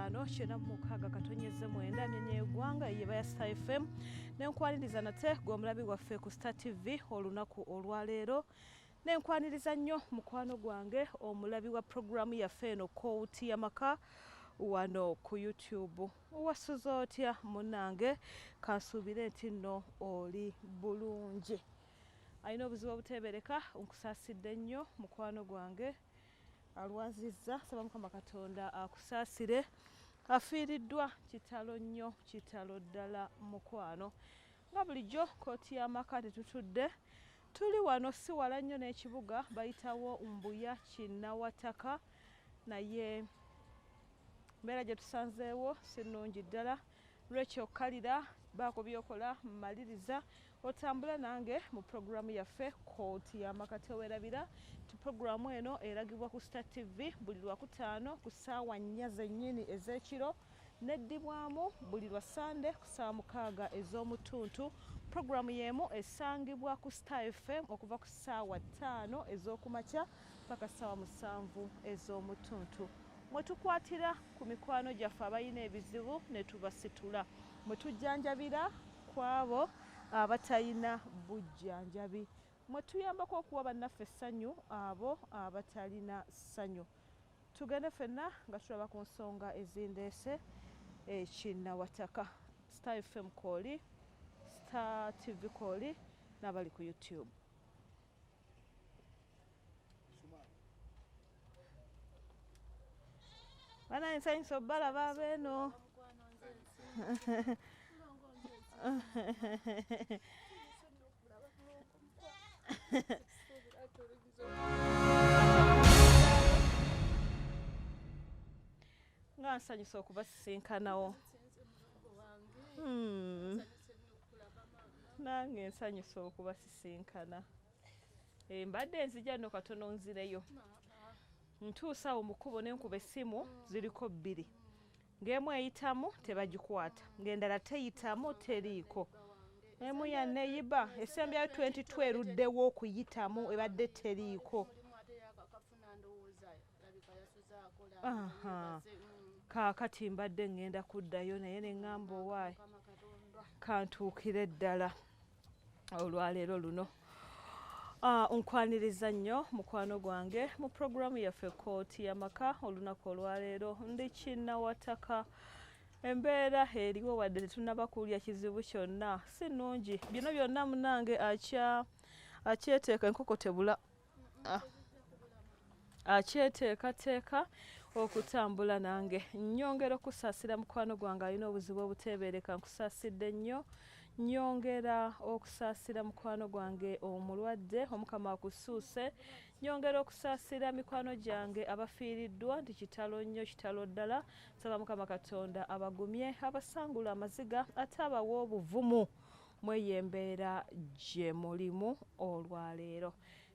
5 96 9 Emyanya y'eggwanga eyeba ya Star FM. Nenkwaniriza nate gwe omulabi waffe ku Star TV olunaku olwaleero. Nenkwaniriza nnyo mukwano gwange omulabi wa puroguramu yaffe eno Kkooti y'Amaka wano ku YouTube. Wasuze otya munnange? Kansuubire nti nno oli bulungi. Alina obuzibu obuteebereka, nkusaasidde nnyo mukwano gwange alwazizza. Saba Mukama Katonda akusaasire. Afiiriddwa kitalo nnyo, kitalo ddala mukwano. Nga bulijjo Kkooti y'Amaka tetutudde, tuli wano si wala nnyo n'ekibuga, bayitawo Mbuya Kinnawataka, naye mbeera gye tusanzeewo si nnungi ddala. Lwekyo kalira baako by'okola, mmaliriza otambula nange mu puroguramu yaffe Kkooti y'Amaka. Teweerabira nti puroguramu eno eragibwa ku Star TV buli Lwakutaano ku ssaawa 4 zennyini ez'ekiro, neddibwamu buli lwa Ssande ku ssaawa 6 ez'omutuntu. Puroguramu y'emu esangibwa ku Star FM okuva ku ssaawa 5 ez'okumakya paka ssaawa 7 ez'omutuntu. Mwe tukwatira ku mikwano gyaffe abalina ebizibu ne tubasitula, mwe tujjanjabira ku abo abatalina bujjanjabi, mwe tuyambako okuwa bannaffe essanyu abo abatalina ssanyu. Tugende ffenna nga tulaba ku nsonga ezindeese ekinnawataka. Star FM kooli, Star TV kooli, n'abali ku YouTube. Bana nsanyusa obbalaba abeeno. Nga nsanyusa okubasisinkanawo. Nange nsanyusa okubasisinkana. Mbadde nzija nno katono nzireyo. Ntuusa awo mu kkubo ne nkuba essimu ziriko 2. Ng'emu eyitamu tebagikwata, ng'endala teyitamu teriiko. Emu ya neyiba esembyayo 22 eruddewo okuyitamu ebadde teriiko. Kaakati mbadde ŋŋenda kuddayo naye ne ŋŋamba owaayi kantuukire ddala olwaleero luno. Nkwaniriza nnyo mukwano gwange mu puroguramu yaffe Kkooti y'Amaka olunaku olwaleero. Ndi Kinnawataka. Embeera eriwo wadde tetunnaba kuwulira kizibu kyonna si nnungi. Bino byonna munnange akyeteeka enkoko tebula. Akyeteekateeka okutambula nange. Nnyongera okusaasira mukwano gwange alina obuzibu obuteebereka, nkusaasidde nnyo. Nnyongera okusaasira mukwano gwange omulwadde, Omukama akusuuse. Nnyongera okusaasira mikwano gyange abafiiriddwa nti kitalo nnyo, kitalo ddala. Nsaba Mukama Katonda abagumye, abasangule amaziga ate abawe obuvumu mweyo embeera gye mulimu olwaleero.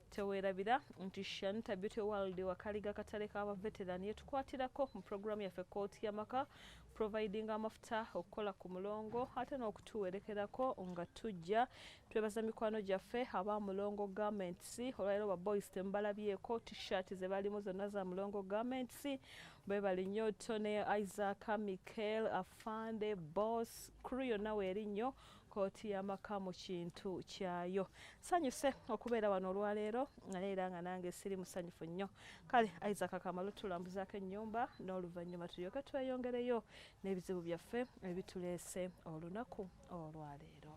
Teweerabira nti Shanita Beauty World Wakaliga katale k'abaveteran yetukwatirako mu puroguramu yaffe Kkooti y'Amaka, providing amafuta okukola ku mulongo ate n'okutuwerekerako nga tujja. Twebaza mikwano gyaffe aba Mulongo Garments. Olwaleero ba boys temubalabyeko, t-shirt ze balimu zonna za Mulongo Garments. Beebali nnyo Tony, Isaac, Michael, Afande, Boss, crew yonna weeri nnyo Kkooti y'Amaka mu kintu kyayo. Nsanyuse okubeera wano olwaleero naye era nga nange siri musanyufu nnyo. Kale Isaac Kamalo tulambuzaako ennyumba n'oluvannyuma tulyoke tweyongereyo n'ebizibu byaffe ebituleese olunaku olwaleero.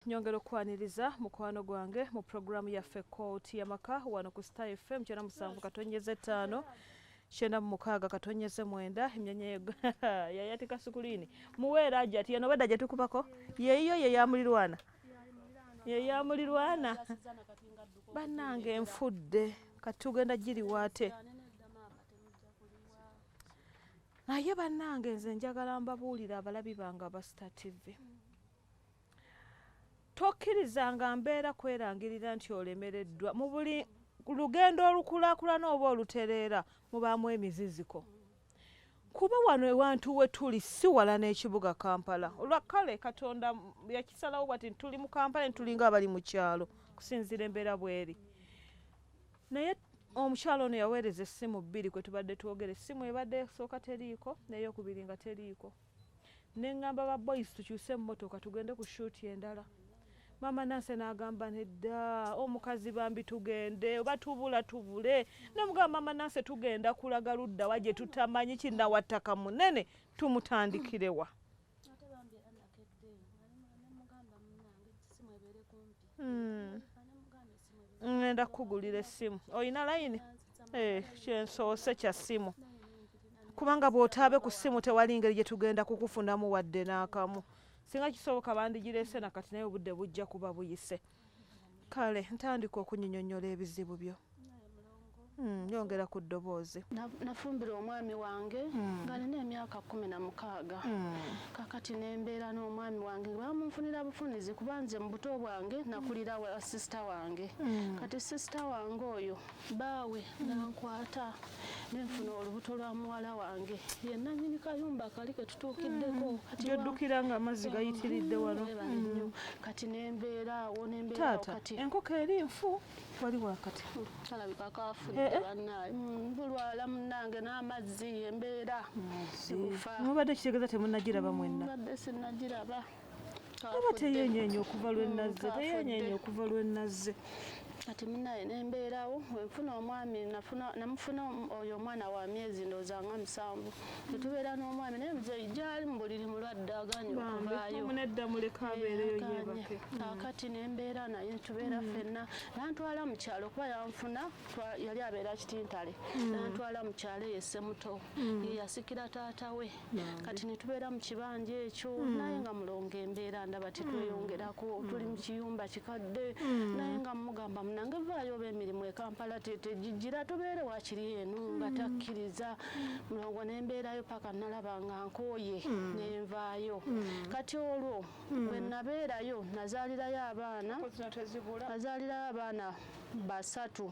Nyongera okwaniriza mukwano gwange mu puroguramu yaffe Kkooti y'Amaka wano ku Star FM 97.5 96.9 emyanya yayatika sukulini muweera ajja ati yano badda gye tukubako yeeyo ye yamulirwana ye yamulirwana bannange nfudde kati tugenda giriwaate naye bannange nze njagala mbabuulira abalabi bange aba Star TV. Tokkirizanga mbeera kwerangirira nti olemereddwa mu buli lugendo olukulaakulana oba olutereera mubaamu emiziziko. Kuba wano ewantu we tuli si wala n'ekibuga Kampala. Olwa kale Katonda yakisalawo bwati tuli mu Kampala tulinga abali mu kyalo kusinziira embeera bw'eri. Naye omukyalo ono yaweereza essimu bbiri kwe tubadde twogera. Essimu ebadde esooka teriiko n'eyokubiri nga teriiko. Ne ŋŋamba ba boys tukyuse emmotoka tugende ku shuuti endala. Maama Nancy n'agamba nedda omukazi bambi tugende oba tubula tubule. Ne mugamba Maama Nancy tugenda kulaga ludda wa gye tutamanyi kinnawattaka munene tumutandikire wa. Ate bambi era nakedde nemugamba munnange essimu ebeere kumpi. Nemugamba essimu ebeere Ŋŋenda kukugulira essimu. Olina layini? Kyensoose kya ssimu. Kubanga bw'otaabe ku ssimu tewali ngeri gye tugenda kukufunamu wadde n'akamu. Singa kisoboka bandigireese nakati naye obudde bujja kuba buyise. Kale ntandika okunyinyonnyola ebizibu byo. Yongera ku ddoboozi. Nafumbirwa omwami wange nga nina emyaka 16. Kakati nembeera n'omwami wange bamunfunira bufunizi kuba nze mu buto bwange nakulira wa sisita wange. Kati sisita wange oyo baawe nankwata nenfuna olubuto lwa muwala wange yenna nnyini kayumba kali ke tutuukiddeko. Kati Gyoddukira nga amazzi gayitiridde wano. Webale nnyo. Kati nembeera awo nembeera awo. Taata, Kati enkoko eri nfu wali wakati. Kalabika kafudde bannaaye. Bulwala munnange n'amazzi embeera kufa. Mubadde kitegeeza temunnagiraba mwenna. Mbadde sinnagiraba. Oba Kafudde. teyenyeenya okuva lwe nazze, Kafudde. teyenyeenya okuva lwe nazze. Kati munnaye nembeerawo wenfuna omwami namufuna oyo omwana wa myezi ndowooza nga 7 tetubeera n'omwami naye muzeeyi gyali mu buliri mulwadde aganye Bambi, okuvaayo. munedda muleka abeereyo Aganye. yeebake. Kaakati nembeera naye tubeera ffenna nantwala mu kyalo kuba yanfuna yali abeera Kitintale nantwala mu kyalo eyo Semuto ye yasikira taata we. Kati ne tubeera mu kibanja ekyo naye nga mulongo embeera ndaba tetweyongerako tuli mu kiyumba kikadde naye nga mugamba munange vaayo oba emirimu e Kampala tegijjira tubeere waakiri eno nga takkiriza. Mulongo nembeerayo paka nalaba nga nkooye nenvaayo. Kati olwo bwe nabeerayo nazaalirayo abaana nazaalirayo abaana 3.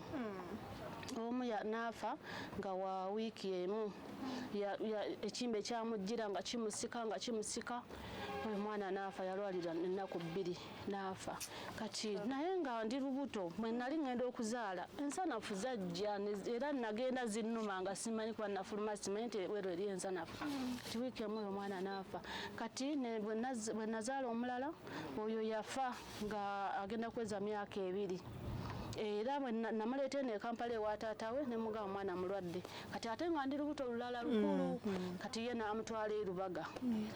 Omu n'afa nga wa wiiki emu. Ekimbe kyamujjira nga kimusika nga kimusika oyo mwana n'afa yalwalira ennaku 2 n'afa. Kati naye nga ndi lubuto bwe nali ŋŋenda okuzaala ensanafu zajja era nagenda zinnuma nga simanyi kuba nafuluma simanyi nti ebweru eri ensanafu. Kati wiiki emu oyo omwana n'afa. Kati bwe nazaala omulala oyo yafa nga agenda kuweza myaka 2. Era bwe namuleeta eno e Kampala ewa taata we ne mugamba omwana mulwadde. Kati ate nga ndi lubuto lulala lukulu. Kati ye n'amutwala e Lubaga.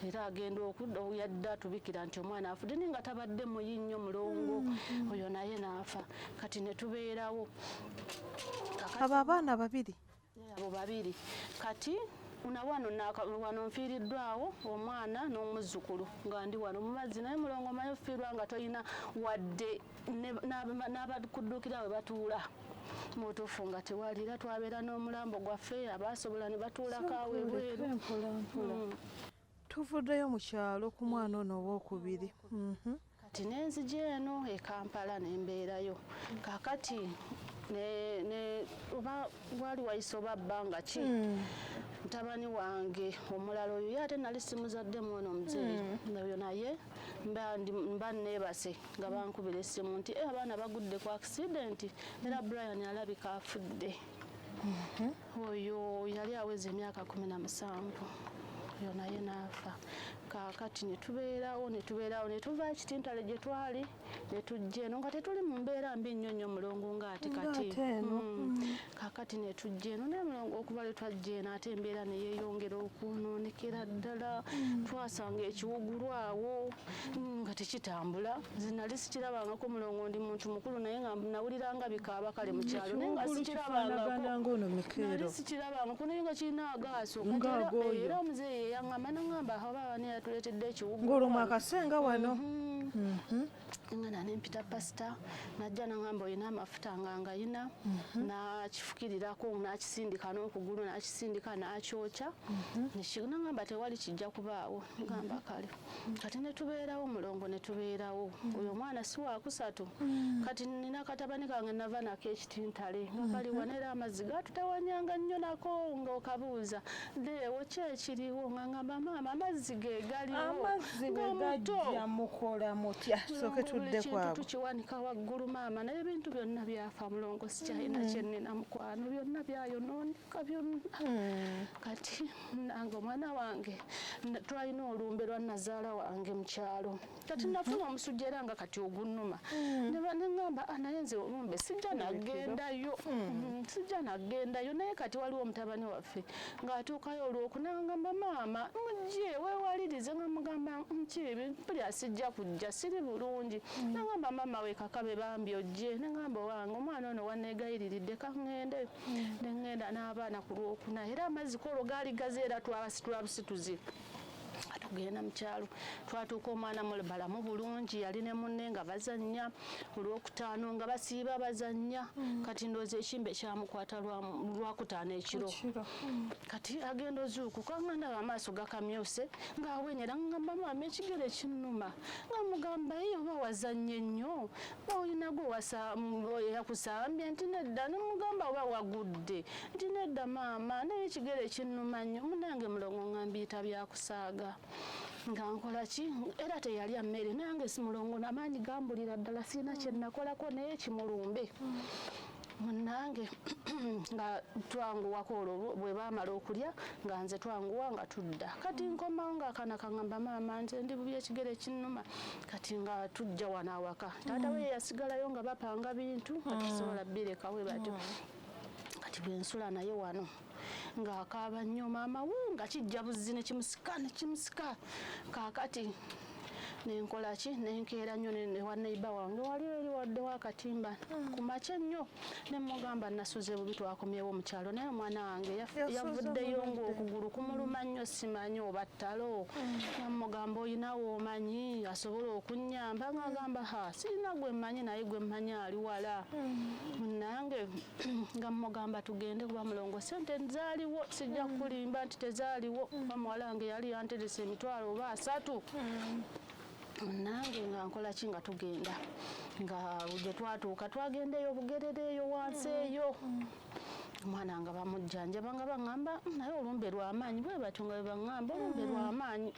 Era agenda okudda yadde atubikira nti omwana afudde naye nga tabadde muyi nnyo mulongo. Oyo naye n'afa. Kati ne tubeerawo. Abo abaana 2. Abo 2. Kati na wano wano nfiiriddwawo omwana n'omuzzukulu nga ndi wano mu mazzi naye mulongo omanyi ofiirwa nga tolina wadde n'abakudduukira we batuula. Mu butuufu nga tewali era twabeera n'omulambo gwaffe abaasobola ne batuulako awo ebweru. Mpola, mpola. Tuvuddeyo mu kyalo ku mwana ono owookubiri. Kati ne nzija eno e Kampala ne mbeerayo. Kaakati oba waali wayise oba bbanga ki mutabani wange omulala oyo ye ate nali simuzaddemu ono omuzeeyi oyo naye mba neebase nga bankubira essimu nti abaana bagudde ku accident era Brian alabika afudde. Oyo yali aweza emyaka 17 oyo naye n'afa. Kaakati ne tubeerawo ne tubeerawo ne tuva Kitintale gye twali ne tujja eno nga tetuli mu mbeera mbi nnyo nnyo mulongo ng'ate kati. Ng'ate eno. Kaakati ne tujja eno naye mulongo okuva lwe twajja eno ate embeera ne yeeyongera okwonoonekera ddala. Twasanga ekiwugulu awo nga tekitambula. Nze nali sikirabangako mulongo ndi muntu mukulu naye nga nawuliranga bikaaba kale mu kyalo naye nga Ekiwugulu sikirabangako. kifaanagana ng'ono Mikeero. Nali sikirabangako naye nga kirina agaaso. Kati Ng'ag'oyo. era omuzeeyi yaŋŋamba n'aŋŋamba oba ani yatuleetedde ekiwugulu Ng'olwo wano. mwakasenga wano. Ngenda nempita pasita, najja nangamba olina amafuta nga ngayina, nakifukirirako, nakisindika n'okugulu, nakisindika nakyokya. Nangamba tewali kijja kubaawo. Ngamba kale. Kati netubeerawo mulongo, netubeerawo. Oyo omwana si wakusatu. Kati nina katabani kange nava nako ekitintale nga kali wano, era amazzi gatutawanyanga nnyo nako, ng'okabuuza leewo ki ekiriwo, nga ngamba maama amazzi ge galiwo. Amazzi Nga bwe muto. gajja mukola mutya? Sooke Mulongo, tudde buli kintu kwabo. Tukiwanika waggulu maama, naye ebintu byonna byafa mulongo, sikyalina kyennina mukwano, byonna byayonooneka byonna. Kati nange omwana wange twalina olumbe lwa nazaala wange mu kyalo. Kati nafuna omusujja era nga kati ogunnuma. Neŋŋamba, "Ah, naye nze olumbe sijja nagendayo, sijja nagendayo." Naye kati waliwo omutabani waffe ng'atuukayo olwokuna, ngamba maama mujje weewalirize, nga mugamba nki mpulira sijja kujja, siri bulungi. Nagamba maama wekakabe bambi ojje. Neŋŋamba owange omwana ono waneegayiriridde, kaŋŋende. Neŋŋenda n'abaana ku lwokuna, era amazzi kwolwo gaali gaze, era twabasitula busituzi nga tugenda mu kyalo. Twatuuka, omwana balamu bulungi, yali ne munne nga bazannya. Olwokutaano nga basiiba bazannya. Kati ndowooza ekimbe kyamukwata lwakutaano ekiro. Kiro. Kati agenda ozuukuka nga ndaba amaaso gakamyuse, ng'awenyera, ngamba maama ekigere kinnuma, nga mugamba ye oba wazannye nnyo, olina gwe yakusambye? Nti nedda. Nemugamba oba wagudde? Nti nedda maama, naye ekigere kinnuma nnyo. Munange mulongo, nga mbiyita byakusaaga, nga nkola ki, era teyalya mmere. Nange si mulongo, amaanyi gambulira ddala, sirina kye nakolako naye kimulumbe. Munnange nga twanguwako olwo bwe baamala okulya, nga nze twanguwa nga tudda. Kati nkomawo ng'akaana kaŋŋamba maama nze ndi bubi, ekigere kinnuma. Kati nga tujja wano awaka, taata we ye yasigalayo nga bapanga bintu nga tusobola birekawe batyo. Kati bwe nsula naye wano ng'akaaba nnyo maama we, nga kijja buzzi ne kimusika ne kimusika. Kaakati nenkola ki, nenkeera nnyo ewa neighbor wange wali eri waddewo akatimba ku makya ennyo, nemugamba nasuze bubi, twakomyewo mu kyalo, naye omwana wange Yasuze yavuddeyo bulwadde. ng'okugulu kumuluma nnyo, simanyi oba ttalo. Namugamba oyinawo omanyi asobola okunnyamba? Ng'agamba ha, sirina gwe mmanyi, naye gwe mmanyi ali wala. Munnange nga mugamba tugende, kuba mulongo sente zaaliwo, sijja kukulimba nti tezaaliwo, kuba muwala wange yali yanteresa 300,000. Nange nga nkola ki, nga tugenda, nga gye twatuuka twagenda eyo Bugerere eyo wansi eyo, omwana nga bamujjanjaba, nga baŋŋamba, naye olumbe lw'amaanyi," bwe batyo nga bwe baŋŋamba, olumbe lw'amaanyi.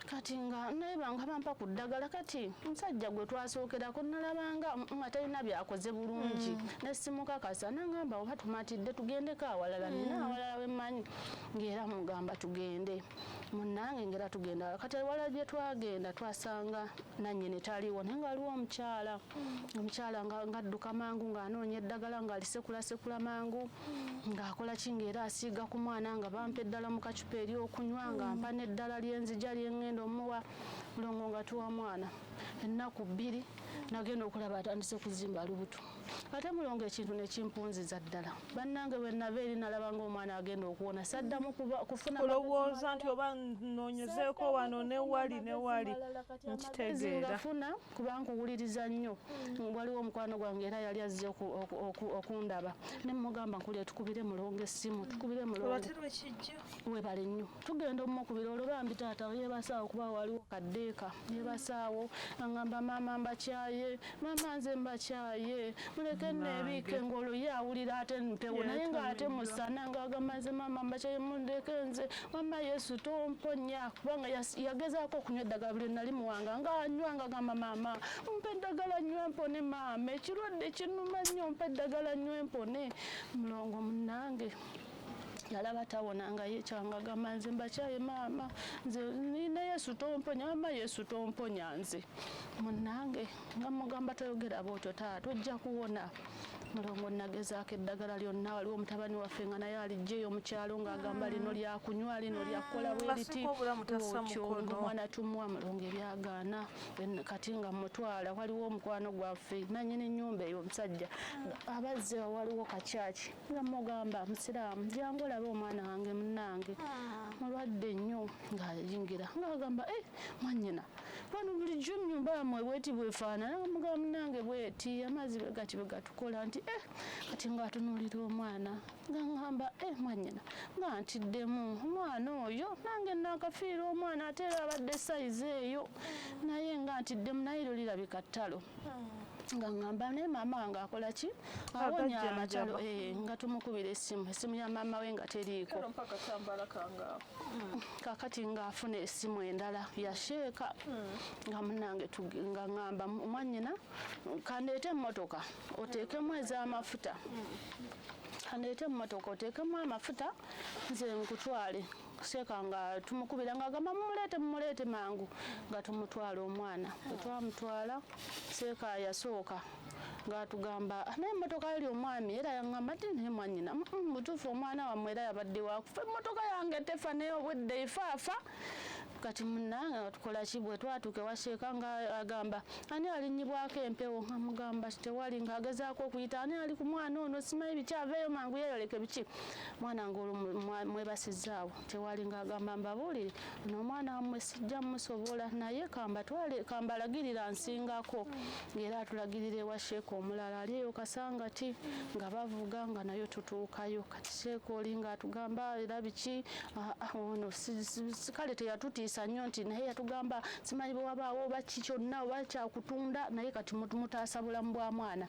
Kati nga naye banga bampa ku ddagala. Kati omusajja gwe twasookerako nalabanga nga talina byakoze bulungi, nesimukakasa. Nangamba oba tumatidde tugendeko awalala, nina awalala wemmanyi, ng'era mugamba tugende. Munnange ngera tugenda. Kati ewalala gye twagenda twasanga nannyini taliwo, naye nga waliwo omukyala. Omukyala ng'adduka mangu ng'anoonya eddagala, ng'alisekulasekula mangu, ng'akola ki, ng'era asiiga ku mwana, nga bampa eddala mu kacupa ery'okunywa, nga mpa n'eddala lyenzija lyeŋŋenda omuwa. Mulongo, nga tuwa mwana ennaku 2, nagenda okulaba atandise kuzimba lubuto. Ate mulongo, ekintu nekimpunziza ddala. Bannange, bwe nava eri nalaba ng'omwana agenda okuwona, saddamu kufuna Olowooza nti oba nnoonyezeeko wano newali newali. Nkitegeera. Ngafuna kuba nkuwuliriza nnyo. Waliwo omukwano gwange era yali azze okundaba, ne mugamba nkulire tukubire mulongo essimu, tukubire mulongo. Olwate lwekijja. Webale nnyo. Tugenda omukubira olwo, bambi taata yebasaawo, kuba waliwo kaddeeka yebasaawo. Aŋŋamba maama mbakyaye, maama nze mbakyaye, muleke neebiike. Ng'olwo ye awulira ate mpewo, naye ng'ate musana, ng'agamba nze maama mbakyaye, mundeke nze, mama Yesu tomponya. Kubanga yagezaako okunywa eddagala buli nali muwanga ng'anywa, ng'agamba maama mpa eddagala nywe mpone, maama ekirwadde kinnuma nnyo, mpa eddagala nywe mpone. Mulongo munnange, yalaba tawona, nga yekyanga agamba nze mbakyaye maama, nze nina Yesu tomponya, maama Yesu tomponya nze. Munnange nga mugamba toyogera bwotyo taata, ojja kuwona. Mulongo, nagezaako eddagala lyonna. Waliwo mutabani waffe nga naye alijjeeyo mu kyalo ng'agamba lino lyakunywa, lino lyakukola bweriti. Asika obulamu tassa Otyo mukono. Ng'omwana tumuwa, mulongo, ebyagaana. Kati nga mutwala, waliwo omukwano gwaffe nanyini nnyumba eyo, omusajja abazze, waliwo kakyaki, nga mugamba musiraamu, jangu olabe omwana wange, munnange mulwadde nnyo. Ng'ayingira ng'agamba, "Eh, mwannyina, wano bulijjo ennyumba yammwe bweti bwefaanana?" Mugamba, "Munnange, bweti, amazzi bwe gati bwe gatukola." Nti, "Eh." Kati ng'atunuulira omwana nga ŋŋamba, "Eh, mwannyina, nga ntiddemu omwana oyo, nange naakafiira omwana, ate era abadde size eyo, naye nga ntiddemu, naye eryo lirabika ttalo." Nga ŋŋamba, "Naye maama wange akola ki? Awonya Agajjanjaba. amatalo." Eh, nga tumukubira essimu, essimu ya maama we nga teriiko. Mpaka katambala kangaawo. Kakati ng'afuna essimu endala yasheeka, nga munange nga ŋŋamba, "Mwannyina, kandeete emmotoka oteekemu ez'amafuta, kandeete emmotoka oteekemu amafuta, nze nkutwale." Seeka nga tumukubira ng'agamba, "Mumuleete, mumuleete mangu." Nga tumutwala omwana. Bwe twamutwala, seeka yasooka ng'atugamba, "Naye emmotoka yali omwami." Era yaŋŋamba nti, "Naye mwannyina, butuufu omwana wammwe era yabadde wakufa, emmotoka yange tefa, naye obwedda efaafa." Kati munange nga tukola ki? Bwe twatuuka ewa sheeka nga agamba, "Ani alinnyibwako empewo?" Nga mugamba tewali. Ng'agezaako okuyita, "Ani ali ku mwana ono? Simanyi biki, aveeyo mangu yeeyoleke biki." Mwana nga olwo mwebasizaawo tewali. Ng'agamba, "Mbabuulire, ono omwana wammwe sijja musobola, naye kambatwale kambalagirira nsingako." Ng'era atulagirira ewa sheeka omulala ali eyo Kasangati, nga bavuga nga nayo tutuukayo. Kati sheeka oli ng'atugamba era biki, "Ah, ah, ono kale teyatutiisa nnyo," nti naye yatugamba, "Simanyi bwe wabaawo oba ki kyonna oba kyakutunda, naye kati mutaasa bulamu bwa mwana."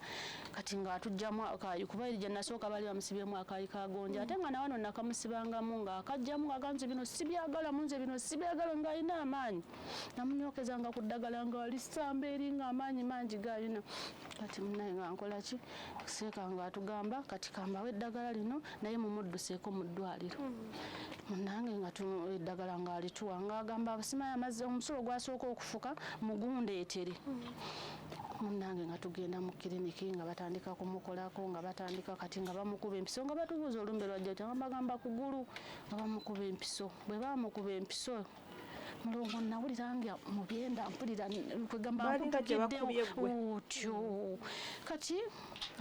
Kati ng'atugjamu akaayi, kuba eri gye nasooka baali bamusibyemu akaayi kagonja, ate nga nawano nakamusibangamu ng'akajjamu, ng'agamba, "Nze bino sibyagala, munze bino sibyagala." Ng'alina amaanyi, namunyokezanga ku ddagala ng'alisamba eri, ng'amaanyi mangi g'alina. Kati munaye nga nkola ki? Seeka ng'atugamba, "Kati kambawe eddagala lino, naye mumudduseeko mu ddwaliro." Munange nga eddagala ng'alituwa, ng'agamba, "Simanyi amazzi omusulo gwasooka okufuka, mugundeetere." Munange nga tugenda mu kiriniki, nga batandika kumukolako, nga batandika kati nga bamukuba empiso, nga batubuuza olumbe lwajja, bagamba kugulu, nga bamukuba empiso. Bwe bamukuba empiso, mulongo, nawulira nga mu byenda mpulira kwegamba Balinga gye bakubye ggwe. Otyo kati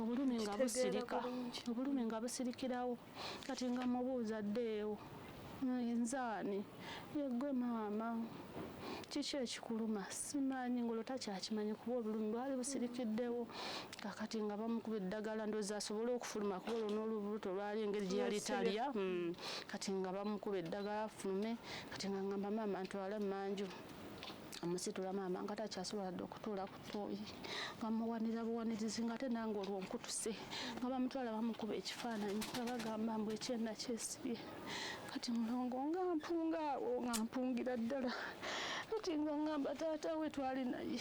obulumi nga Kitegeera busirika, bulungi. obulumi nga busirikirawo. Kati nga mubuuza, "Ddeewo, nzaani yeggwe maama, kiki ekikuluma?" Simanyi, ngolwo takyakimanyi kuba obulumi bwali busirikiddewo. Kakati nga bamukuba eddagala, ndowooza asobole okufuluma, kuba olwo n'olubuto lwali engeri gye yali talya. Kati nga bamukuba eddagala afulume. Kati nga ngamba, "Maama, ntwala manju." Amusitula, maama nga takyasobola dde okutuula ku ttooyi, nga muwanira buwanirizi, nga ate nange olwo nkutuse. Nga bamutwala, bamukuba ekifaananyi, nga bagamba mbu ekyenda kyesibye. Kati mulongo, nga mpunga awo, nga mpungira ddala. Kati nga ngamba taata we twali naye,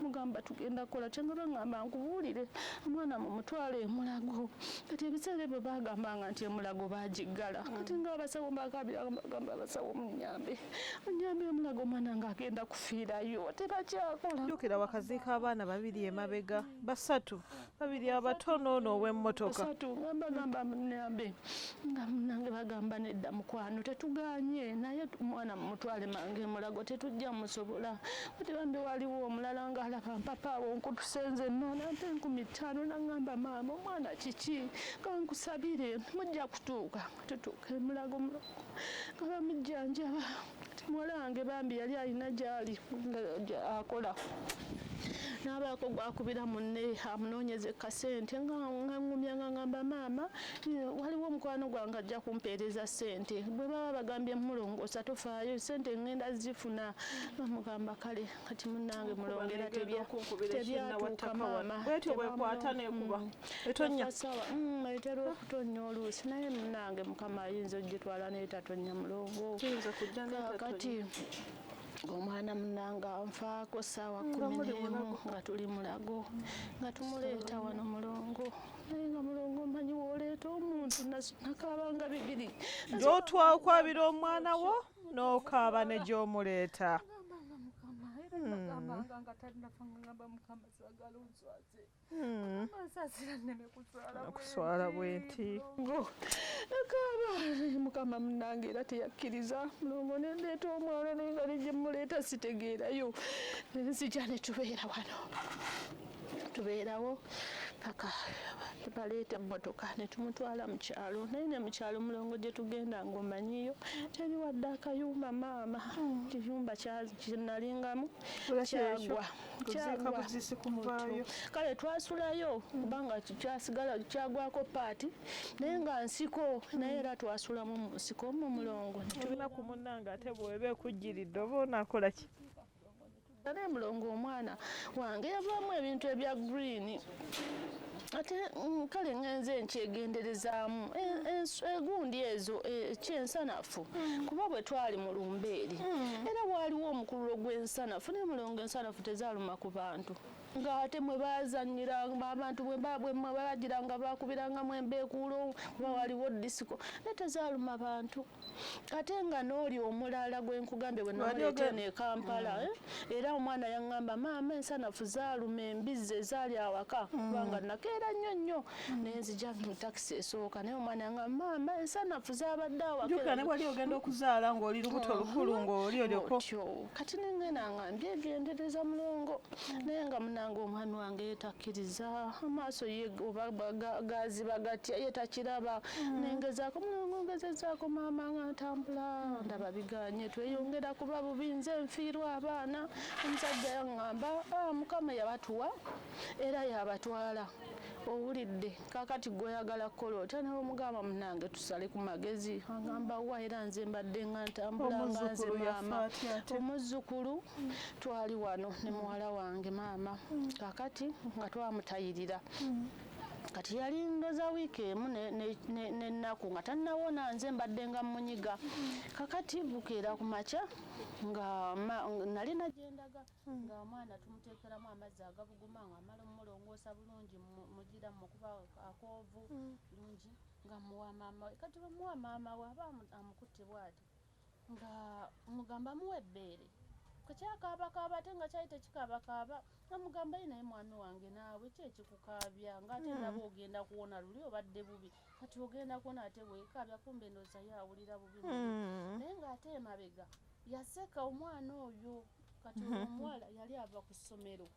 mugamba, "Tugenda kukola kye?" Nga baŋŋamba, "Nkubuulire, omwana mumutwale emulago." Kati ebiseera ebyo bagambanga nti emulago bagiggala. Kati nga abasawo mbakabira, bagamba, "Abasawo, munyambe, munyambe, emulago omwana ng'agenda kufiirayo, tebakyakola." Jjukira wakaziika abaana babiri emabega, basatu, babiri abato n'ono ow'emmotoka. Basatu. Nga mbagamba, "Munyambe." Nga munange bagamba, "Nedda mukwano, tetuganye, naye omwana mumutwale mangu emulago, tetujja musobola." Kati bambi waliwo omulala ng'alaba mpapa awo nkutuse nze nna, nampa 5000, naŋŋamba, "Maama, omwana kiki? Kankusabire, mujja kutuuka." Tutuuka emulago, mulongo, nga bamujjanjaba. Kati muwala wange bambi yali alina gyali nga akola, n'abaako gwakubira munne amunoonyeza kasente, nga nga ŋŋumya, nga ŋŋamba, "Maama, waliwo omukwano gwange ajja kumpeereza ssente, bwe baba bagambye mulongoosa tofaayo, ssente ŋŋenda zifuna." Bamugamba, "Kale." Kati munnange, mulongera tebyatuuka maama. Bwetyo bwekwata nekuba etonya. Sawa etera okutonya oluusi, naye munnange Mukama ayinza ogitwala n'etatonya, mulongo. Kiyinza kujja n'etatonya. Kakati omwana munange anfaako saawa Nga 11 muli Mulago. Nga tuli Mulago, nga tumuleeta wano, mulongo, naye nga mulongo omanyi wooleeta omuntu, nakaabanga bibiri. Gy'otwakwabira omwana wo n'okaaba ne gy'omuleeta. Gamba nga Mukama era Nagambanga nga talinafa, ngamba Mukama saagala onswaze. Mukama nsaasira nneme kuswala. Okuswala bwe nti. Nakaaba, Mukama munange era teyakkiriza. Mulongo, nendeeta omwana, naye nga ne gye muleeta sitegeerayo. Nzija ne tubeera wano, tubeerawo paka baleeta emmotoka ne tumutwala mu kyalo. Naye ne mu kyalo, Mulongo, gye tugenda ng'omanyiyo teri wadde akayumba. Maama, kiyumba kyenalingamu kyagwa. Kuziika Kyagwa. Buziisi kumuvaayo. Kale twasulayo kubanga kyasigala kyagwako paati, naye nga nsiko, naye era twasulamu mu nsiko mu, Mulongo. Olunaku munnange, ate bw'eba ekujjiridde oba onaakola ki? Naye Mulongo, omwana wange yavaamu ebintu ebya green. Ate kale ngenze nkyegenderezaamu egundi ezo kyensanafu, kuba bwe twali mu lumbeeri era waaliwo omukululo gw'ensanafu. Naye Mulongo, ensanafu tezaaluma ku bantu, ng'ate mwe baazannyira abantu, bwe bagiranga bakubirangamu embeekuulo, kuba waliwo disiko, naye tezaaluma bantu. Ate nga n'oli omulala gwe nkugambye bwe namuleeta eno e Kampala, era omwana yaŋŋamba, "Maama, ensanafu zaaluma embizzi ezaali awaka," kubanga nakeera nnyo nnyo nenzija mu takisi esooka. Naye omwana yaŋŋamba, "Maama, ensanafu zaabadde awaka." Jjukira ne wali ogenda okuzaala ng'oli lubuto lukulu ng'oli olyoko. Otyo kati nengenda nga mbyegendereza, Mulongo, naye nga munange omwami wange yetakkiriza. Amaaso ye oba gaziba gatya, ye takiraba. Nengezaako, Mulongo, ngezezaako maama, nga ntambula ndaba biganye, tweyongera kuba bubi, nze nfiirwa abaana. Omusajja yaŋŋamba, "Ah, Mukama yabatuwa era yabatwala, owulidde? Kakati gweoyagala kukola otya?" Naye omugamba, "Munange, tusale ku magezi." Agamba, "Wa, era nze mbadde nga ntambula nga nze." Omuzzukulu yafa Maama, atya ate? Omuzzukulu twali wano ne muwala wange, maama. Kakati nga twamutayirira, kati yali ndoza wiiki emu n'ennaku nga tannawona. Nze mbadde nga munyiga. Kakati bukeera ku makya nga nalina gyendaga, nga omwana tumuteekeramu amazzi agabuguma, nga amala omulongoosa bulungi, mugira mukuba akoovu bulungi, nga muwa maama we. Kati bwemuwa maama we, aba amukutte bw'ati, nga mugamba muwa ebbeere, kyakaabakaaba, ate nga kyali tekikaabakaaba. Namugamba, "Ye naye mwami wange, naawe ki ekikukaabya, ngaate ndaba ogenda kuwona? Luli obadde bubi, kati ogenda kuwona, ate weekaabya." Kumbe ndowooza ye awulira bubi muli. Naye ng'ate emabega yaseka omwana oyo. Kati oyo omuwala yali ava ku ssomero,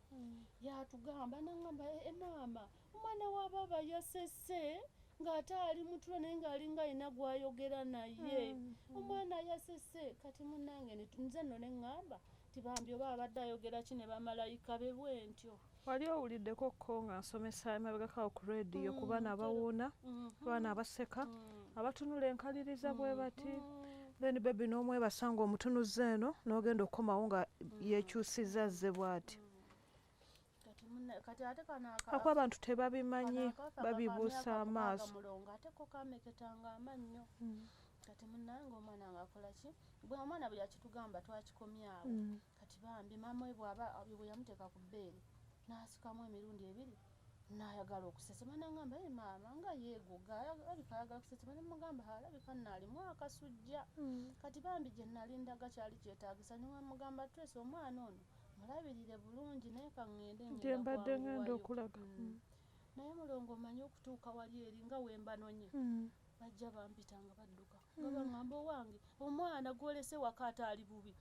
yatugamba nagamba, "E maama, omwana wa baaba yasese ng'ate ali mutulo, naye ng'alinga alina gw'ayogera naye. Omwana yasese." Kati munnange nze nno ne ŋŋamba ti bambi oba abadde ayogera ki ne bamalayika be, bwe ntyo. Wali owuliddeko ko nga nsomesa emabegakawo ku rediyo ku baana abawuuna, abaana abaseka, abatunula enkaliriza bwe bati, then baby n'omwebasa ng'omutunuza eno, n'ogenda okukomawo nga yekyusiza azze bw'ati? Kati kati ate kano Ako abantu tebabimanyi, kano akafa babibuusa ka myaka amaaso. 6, Mulongo, ate ko kameketanga amannyo. Kati munnange omwana ng'akola ki? Bwe omwana bwe yakitugamba, twakikomyawo. Kati bambi maama we bw'aba bwe yamuteeka ku bbeere n'asikamu emirundi ebiri, n'ayagala okusesema. Nangamba, "Ye maama, nga yeegoga, alabika ayagala kusesema." Nemugamba, "Alabika nno alimu akasujja." Kati bambi gye nali ndaga kyali kyetaagisa nyo. Mugamba, "Twese omwana ono mulabirire bulungi, naye kaŋŋende." Gye mbadde ngenda okulaga. Naye Mulongo, omanyi okutuuka wali eri nga wembanonye, bajja bampita nga badduka, nga baŋŋamba, "Owange, omwana gwolese waka ate ali bubi."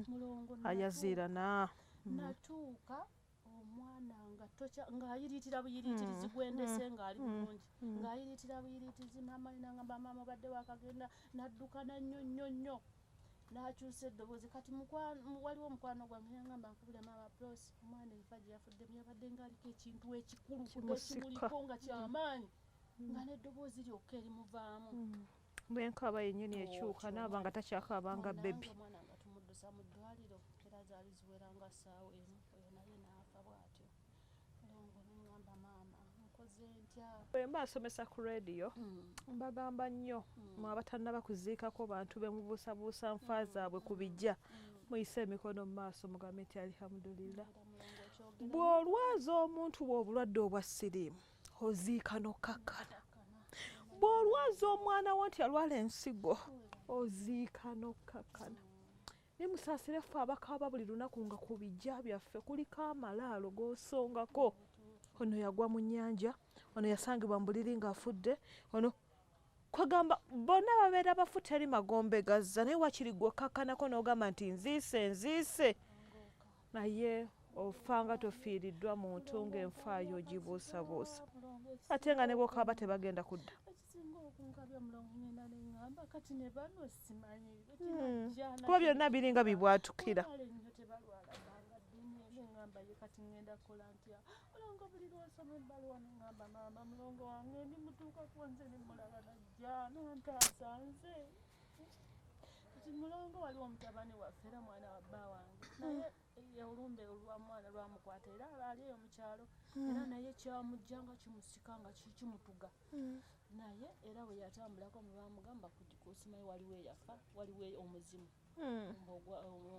Mulongo, Ayaziirana. natuuka omwana nga tokya, ng'ayiriitira buyiriitirizi, gwendese ng'ali bulungi, ng'ayiriitira buyiriitirizi. Maama we nangamba, "Maama, obadde wakagenda." N'addukana nnyo nnyo nnyo, n'akyusa eddoboozi. Kati waliwo omukwano gwange yangamba, "Nkubule maama Pros, omwana enfa gye yafuddemu yabadde ng'aliko ekintu ekikulu Kimusika. ekimuliko nga kyamaanyi, nga n'eddoboozi lyokka erimuvaamu." Bwenkaaba yennyini ekyuka, Otyo. Naaba nga takyakaaba nga Munnange, baby. Omwana nga tumuddusa mu ddwaliro, era zaali ziwera nga ssaawa 1, oyo naye n'afa bw'atyo. Mulongo, neŋŋamba, "Maama, nkoze ntya?" Bwe mba nsomesa ku rediyo, mbagamba nnyo, mwe abatannaba kuziikako bantu be mubuusabuusa nfa zaabwe ku bijja, muyise emikono mu maaso, mugambe nti alihamudulillah. Era Mulongo, okyogera. Bw'olwaza omuntu bw'obulwadde obwa siriimu, oziika n'okkakkana. Bw'olwaza omwana wo nti alwala ensigo, oziika n'okkakkana. Naye Naye musaasire ffe abakaaba buli lunaku nga ku bijja byaffe kuliko amalaalo g'osongako. Ono yagwa mu nnyanja, ono yasangibwa mu buliri ng'afudde, ono kwegamba bonna babeera bafu teri magombe gazza, naye wakiri gwe okakkanako n'ogamba nti nziise nziise, naye ofa nga tofiiriddwa muntu ng'enfaayo ogibuusabuusa, ate nga ne bw'okaaba tebagenda kudda. Kuba byonna biringa bibwatukira. Mulongo waliwo mutabani waffe era mwana wa bba wange, naye olumbe olwamwana lwamukwata era ali eyo mu kyalo, era naye kyamujja nga kimusika nga kimutuga, naye era bwe yatambulako bamugamba kusimanyi waliwo eyafa, waliwo omuzimu,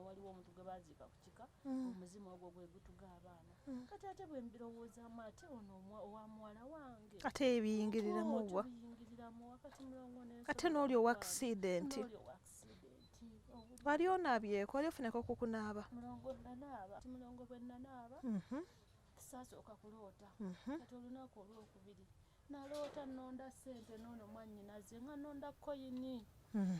waliwo omuntu gwe baziika ku kika, omuzimu ogwo gwe gutuga abaana. Kati ate bwe mbirowoozaamu ate ono owa muwala wange ate ebiyingiriramu wa ate n'oli owa accident wali onaabyeko, wali ofuneko ku kunaaba? Mulongo nanaaba, mulongo bwe nanaaba saasooka kuloota. Kati olunaku olwokubiri naloota nnonda ssente n'ono mwannyinaze nga nnonda koyini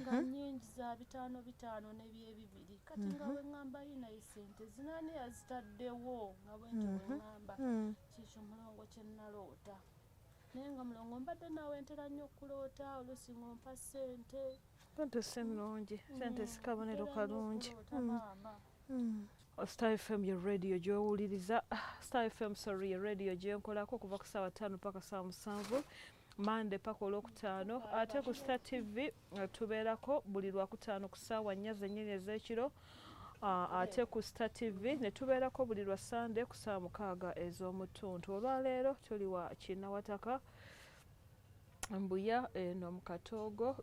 nga nnyingi za 5 5 n'ebyebibiri. Kati nga bwe ŋŋamba ye naye ssente zinaani yazitaddewo, nga bwe ntyo bwe ŋŋamba kikyo mulongo kye naloota. Naye nga mulongo mbadde naawe ntera nnyo okuloota, oluusi ng'ompa ssente. Sente si nnungi, sente si kabonero kalungi. Star FM ye radio gy'owuliriza, Star FM sorry ye radio gyenkolako okuva ku ssaawa 5 paka ssaawa 7, Mande paka Olwokutaano. Ate ku Star TV tubeerako buli Lwakutaano ku ssaawa 4 zennyini ez'ekiro. Ate ku Star TV ne tubeerako buli lwa Sande ku ssaawa 6 ez'omutuntu. Olwaleero tuli wa Kinnawataka Mbuya eno mu Katoogo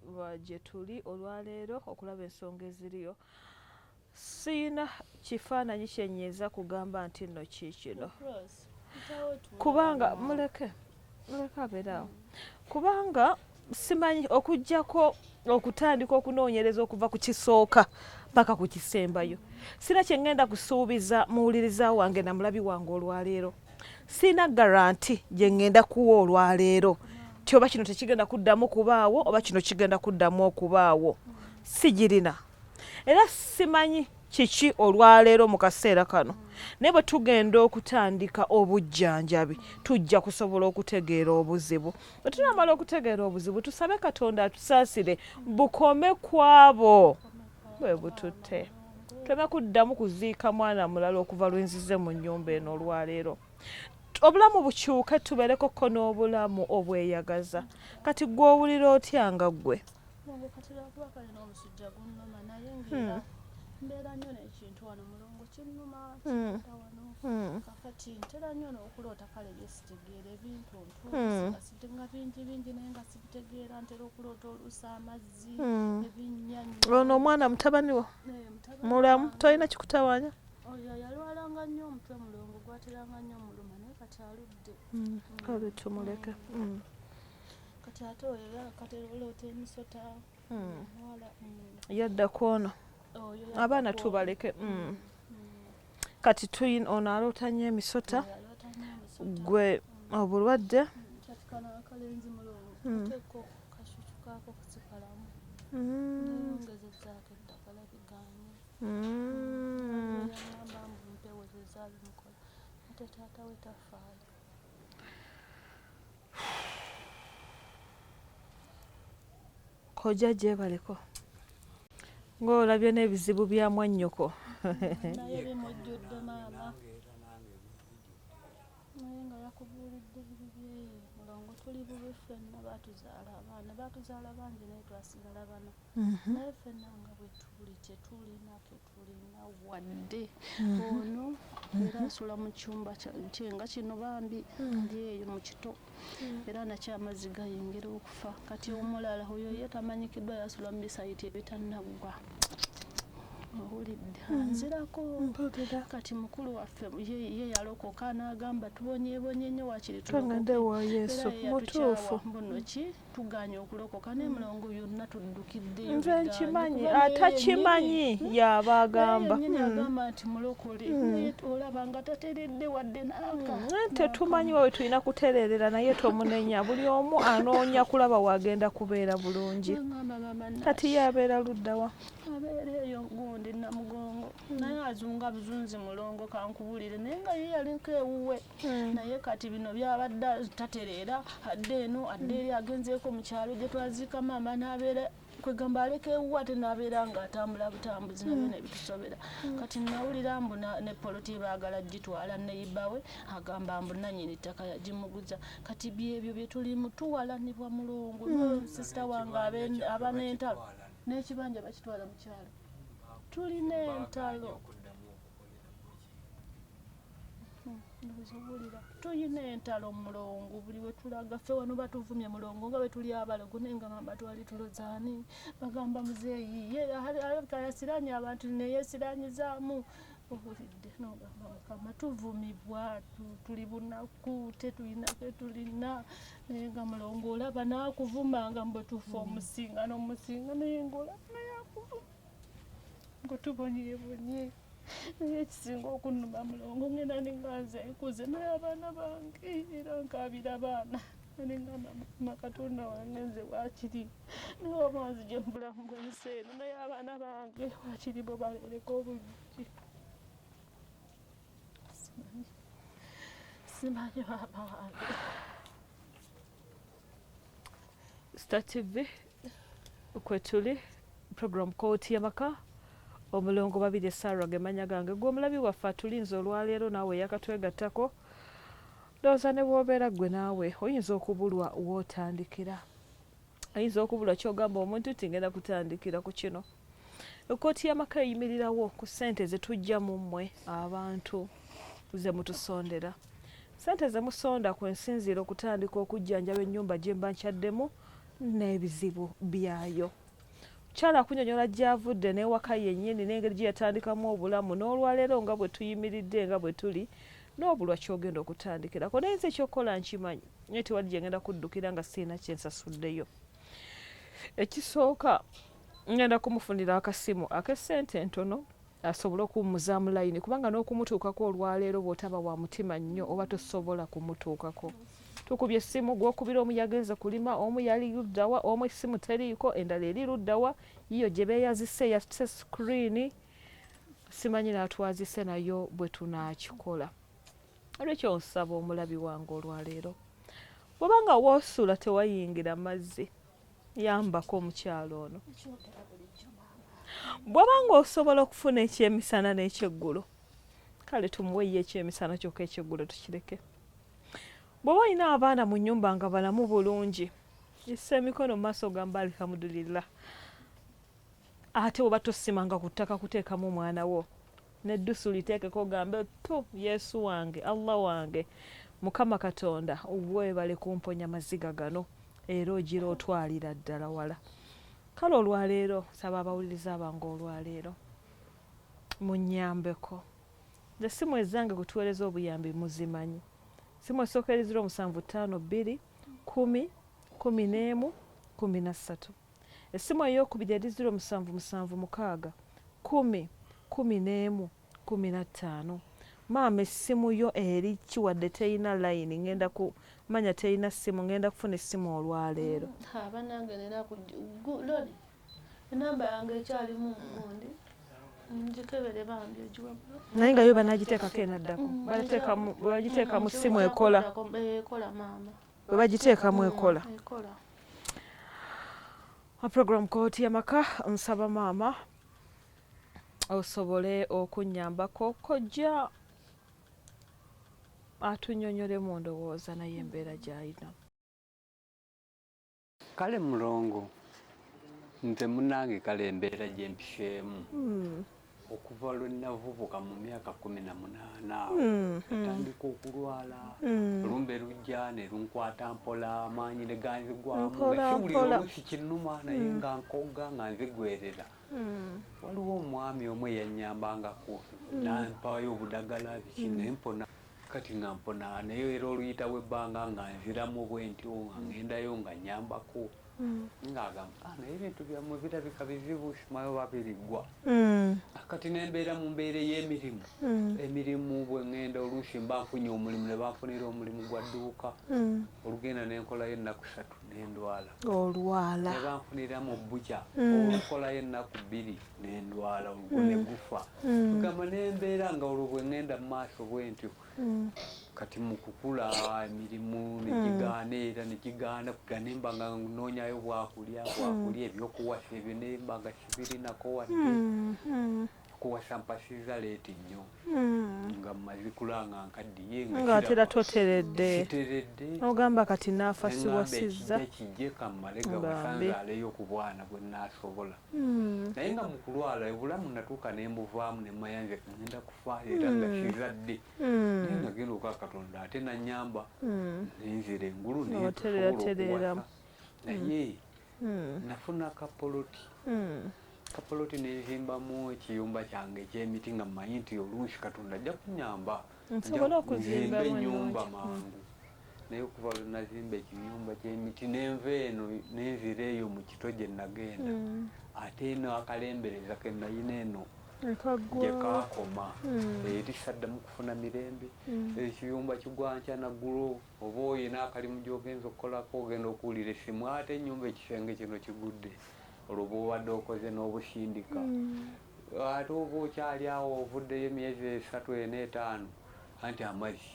gye tuli olwaleero okulaba ensonga eziriyo. Siina kifaananyi kye nnyinza kugamba nti nno kiikino, kubanga muleke abeere awo, kubanga simanyi okuggyako okutandika okunoonyereza okuva ku kisooka paka ku kisembayo. Sina kye ŋŋenda kusuubiza muwuliriza wange na mulabi wange olwaleero. Sina garanti gye ŋŋenda kuwa olwaleero ti oba kino tekigenda kuddamu kubaawo oba kino kigenda kuddamu okubaawo, sigirina. Era simanyi kiki olwaleero mu kaseera kano, naye bwe tugenda okutandika obujjanjabi tujja kusobola okutegeera obuzibu. Bwe tunaamala okutegeera obuzibu tusabe Katonda atusaasire bukome ku abo bwe bututte, tuleme kuddamu kuziika mwana mulala okuva lwe nzize mu nnyumba eno olwaleero. Obulamu bukyuke tubeerekoko n'obulamu obweyagaza. Kati ggwe owulira otya nga ggwe? Mulongo kati lwakuba kale n'omusujja gunnuma, naye ng'era mbeera nnyo n'ekintu wano mulongo kinnuma kinta wano. Kakati ntera nnyo n'okuloota kale bye sitegeera ebintuntu nga bingi bingi naye nga sibitegeera. Ntera okuloota oluusi amazzi ebinnya nnyo. Ono omwana mutabani wo mulamu, tolina kikutawaanya? Oyo yalwalanga nnyo omutwe mulongo, gwateranga nnyo omuluma, naye kati aludde. Kale tumuleke. Kati ate oyo kati oloota emisota. Yadda ku ono abaana tubaleke. Kati tuyina ono aloota nnyo emisota, gwe obulwadde. Kati kano akalenzi mulongo ateeko kashuchu kaako kusikalamu, neyongezezaako eddagala bigaanye. Yangamba mbu mpewo ze zaabimukola, ate taata we tafaayo. Kojja gyebaleko ng'olabye n'ebizibu bya mwannyoko. Naye bimujjudde maama, naye nga yakubuulidde ebibye. Mulongo tuli bubi ffenna, baatuzaala abaana, baatuzaala bangi naye twasigala bana. Naye ffenna nga bwe tuli tetulina ketulina wadde. Ono era asula mu kyumba kye nga kino bambi ali eyo mu kito, era nakyo amazzi gayingira okufa. Kati omulala oyo ye tamanyikiddwa, yasula mu bisayiti ebitannaggwa. Owulidde anzirako. Kati mukulu waffe ye yalokoka n'agamba tubonyeebonye nnyo waakiri Tugende wa Yesu. Era ye Mutuufu. yatukyawa mbuno ki tuganye okulokoka naye mulongo byonna tuddukiddeyo. Nze bigaanye. nkimanyi Kuba naye atakimanyi y'aba agamba. Naye yennyini agamba nti mulokole naye olaba nga tateredde wadde n'aka. Tetumanyi wawe tulina kutereerera naye tomunenya buli omu anoonya kulaba wagenda kubeera bulungi. Ngamba mama Kati ye abeera luddawa? Abeera eyo gundi Namugongo naye azunga buzunzi mulongo kankubulire naye nga ye yaliko ewuwe naye kati bino byabadde tatereera adde eno adde eri agenzeeko mu kyalo gye twaziika maama n'abeera kwegamba aleka ewuwe ate n'abeera ng'atambula butambuzi nabyo ne bitusobera. Kati nawulira mbu ne poloti baagala gitwala neyibawe agamba mbu nannyini ttaka yagimuguza. Kati byebyo bye tulimu tuwalanibwa mulongo. Sisita wange aba n'entalo n'ekibanja bakitwala mu kyalo. Tulina entalo. Nziwulira. Tulina entalo mulongo buli we tulaga ffe wano batuvumye mulongo nga bwe tuli abalogo naye nga ngamba twali tulozaani bagamba muzeeyi ye alabika yasiraanye abantu neyeesiranyizaamu. Owulidde n'ogamba Mukama tuvumibwa tuli bunaku tetulina tetulina naye nga mulongo olaba n'akuvuma nga bwe tufa omusinga n'omusinga naye ng'olaba naye akuvuma nga tubonyeebonye. Naye ekisinga okunnuma mulongo ngenda ninga nze nkuze naye abaana bange era nkaabira abaana nengamba Mukama Katonda wange nze waakiri naye oba nzigye mu bulamu bw'ensi eno naye abaana bange waakiri bo babeereko obulungi. Simanyi maama wange. Star TV kwe tuli program Kooti y'Amaka omulongo Babirye Sarah ge mannya gange gwe omulabi waffe atulinze olwaleero naawe yakatwegattako ndowooza ne bw'obeera ggwe naawe oyinza okubulwa w'otandikira oyinza okubulwa ky'ogamba omuntu nti ngenda kutandikira ku kino. Ekkooti y'amaka eyimirirawo ku ssente ze tujja mu mmwe abantu ze mutusondera. Ssente ze musonda kwe nsinziira okutandika okujjanjaba ennyumba gye mba nkyaddemu n'ebizibu byayo. Mukyala akunnyonnyola gy'avudde n'ewaka yennyini n'engeri gye yatandikamu obulamu n'olwaleero nga bwe tuyimiridde nga bwe tuli n'obulwa ky'ogenda okutandikirako. Naye nze ekyokukola nkimanyi naye tewali gye ngenda kuddukira nga sirina kye nsasuddeyo. Ekisooka ngenda kumufunira akasimu ak'essente entono asobole okuwummuzaamu layini kubanga n'okumutuukako olwaleero bw'otaba wa mutima nnyo oba tosobola kumutuukako. Tukubye essimu gw'okubira omu yagenze kulima omu yali luddawa omu essimu teriiko endala eri luddawa yiyo gye beeyazise yasse sikuriini simanyi n'atwazise nayo bwe tunaakikola. Olwekyo nsaba omulabi wange olwaleero bw'oba nga woosula tewayingira mazzi yambako omukyalo ono. Bw'oba ng'osobola okufuna ekyemisana n'ekyeggulo kale tumuwe ye ekyemisana kyokka ekyeggulo tukireke. Bw'oba olina abaana mu nnyumba nga balamu bulungi yissa emikono mu maaso ogamba alhamdulillah. Ate bw'oba tosimanga ku ttaka kuteekamu omwana wo n'eddusu liteekeko ogambe tu Yesu wange Allah wange Mukama Katonda weebale kumponya maziga gano era ogira otwalira ddala wala. Kale olwaleero nsaba abawuliriza bange olwaleero munnyambeko. Nze essimu ezange kwe tuweereza obuyambi muzimanyi. Essimu esooka eri 0752 10 11 13. Essimu eyookubiri eri 0776 10 11 15. Maama essimu yo eri ki wadde terina layini ngenda kumanya terina ssimu ngenda kufuna essimu olwaleero. Bannange nina loli enamba yange ekyalimu gundi ngikebere bambi ogiwe. Naye nga yo banaagiteekako enaddako bagiteeka mu ssimu ekola. Ekola maama. Bwe bagiteekamu ekola. Ekola. Program Kooti y'Amaka nsaba maama osobole okunnyambako kojja atunnyonnyolemu ndowooza naye embeera gy'alina. Kale mulongo nze munnange kale embeera gye mpiseemu. Okuva lwe navubuka mu myaka 18 awo, natandika okulwala. Olumbe lujja ne lunkwata mpola, amaanyi ne ganzigwamu, nga Mpola, siwulira mpola. oluusi kinnuma, naye nga nkogga nga nzigwerera. Waliwo omwami omu eyannyambangako, nampayo obudagala biki, nempona. Kati nga mpona, naye era oluyitawo ebbanga nga nziramu bwentyo, nga ngendayo nga nnyambako, ng'agamba, "Ah, naye ebintu byammwe birabika bizibu, simayo babiriggwa." Kati nembeera mu mbeera ey'emirimu. Emirimu bwe ŋŋenda, oluusi mba nfunye omulimu, ne banfunira omulimu gwa dduuka, olugenda nenkolayo ennaku 3 nendwala. Olwala. Ne banfunira mu bbuca, olukolayo ennaku 2 nendwala, olwo ne gufa. Kugamba nembeera nga olwo bwe ŋŋenda mu maaso bwe ntyo. Kati mu kukula emirimu negigaana, era negigaana kuga, nemba nga nnoonyayo bwakulya, bwakulya, ebyokuwasa ebyo nemba nga sibirinako wadde. Okuwasa mpasiza late nnyo, nga mmaze kula, nga nkaddiye, nga Nga atera toteredde. Siteredde. Ogamba kati naafa Neŋŋamba siwasizza. ekijja kijje, kammale gawasa, Bambi. nzaaleyo ku bwana bwe nnaasobola. Naye nga mu kulwala obulamu natuuka ne mbuvaamu, ne mmanya nze ngenda kufa era nga sizadde. Naye nagenda okwa Katonda ate nannyamba, nenzira engulu, naye Oterera, tusobola tereera. okuwasa. Naye nafuna kapoloti, kapoloti nenzimbamu ekiyumba kyange ekyemiti, nga mmanyi nti oluusi Katonda ajja kunyamba Nsobole okuzimbamu nzimbe ennyumba ennungi. mangu. Naye okuva lwe nazimba ekiyumba ky'emiti, nenva eno nenzira eyo mu kito gye nagenda, ate eno akalembereza ke nayina eno gye Ekaggwawo. kaakoma, eri saddamu kufuna mirembe. Ekiyumba kigwa nkya naggulo, oba oyina akalimu gy'ogenza okukolako, ogenda okuwulira essimu, ate ennyumba ekisenge kino kigudde. Olwo bw'obadde okoze n'obusindika, ate oba okyali awo ovuddeyo emyezi 3, 4, 5, anti amazzi,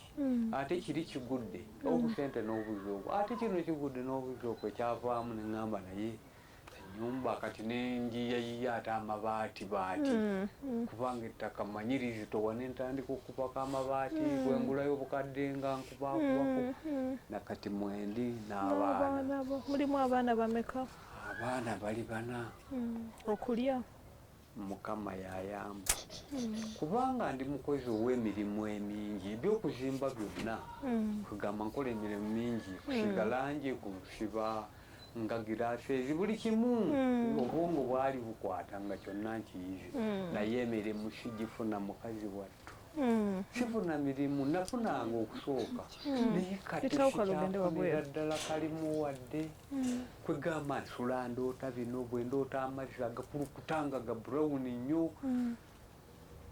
ate kiri kigudde, obusente n'obuzi obwo, ate kino kigudde n'obuzi okwo. Ekyavaamu neŋŋamba naye ennyumba kati nenjiyayiya ate amabaati baati, kubanga ettaka mmanyi lizitowa, nentandika okubako amabaati, bwengulayo obukadde nga nkubakubako. Nakati mwendi n'abaana. N'abaana bo, mulimu abaana bameka? Abaana bali bana. Okulya? Mukama yayamba, kubanga ndi mukozi ow'emirimu emingi, ebyokuzimba byonna. Kugamba nkola emirimu mingi, kusiga langi, kusiba nga giraasi ezi, buli kimu. Obwongo bwali bukwata nga kyonna nkiyize, naye emirimu sigifuna, mukazi wattu. Sifuna mirimu. Nafunanga okusooka, naye kati Kitaawo kalugende sikyafunira wabweru. ddala kalimu wadde. Kwegamba nsula ndoota bino, bwe ndoota amazzi agakulukuta nga ga brown nnyo,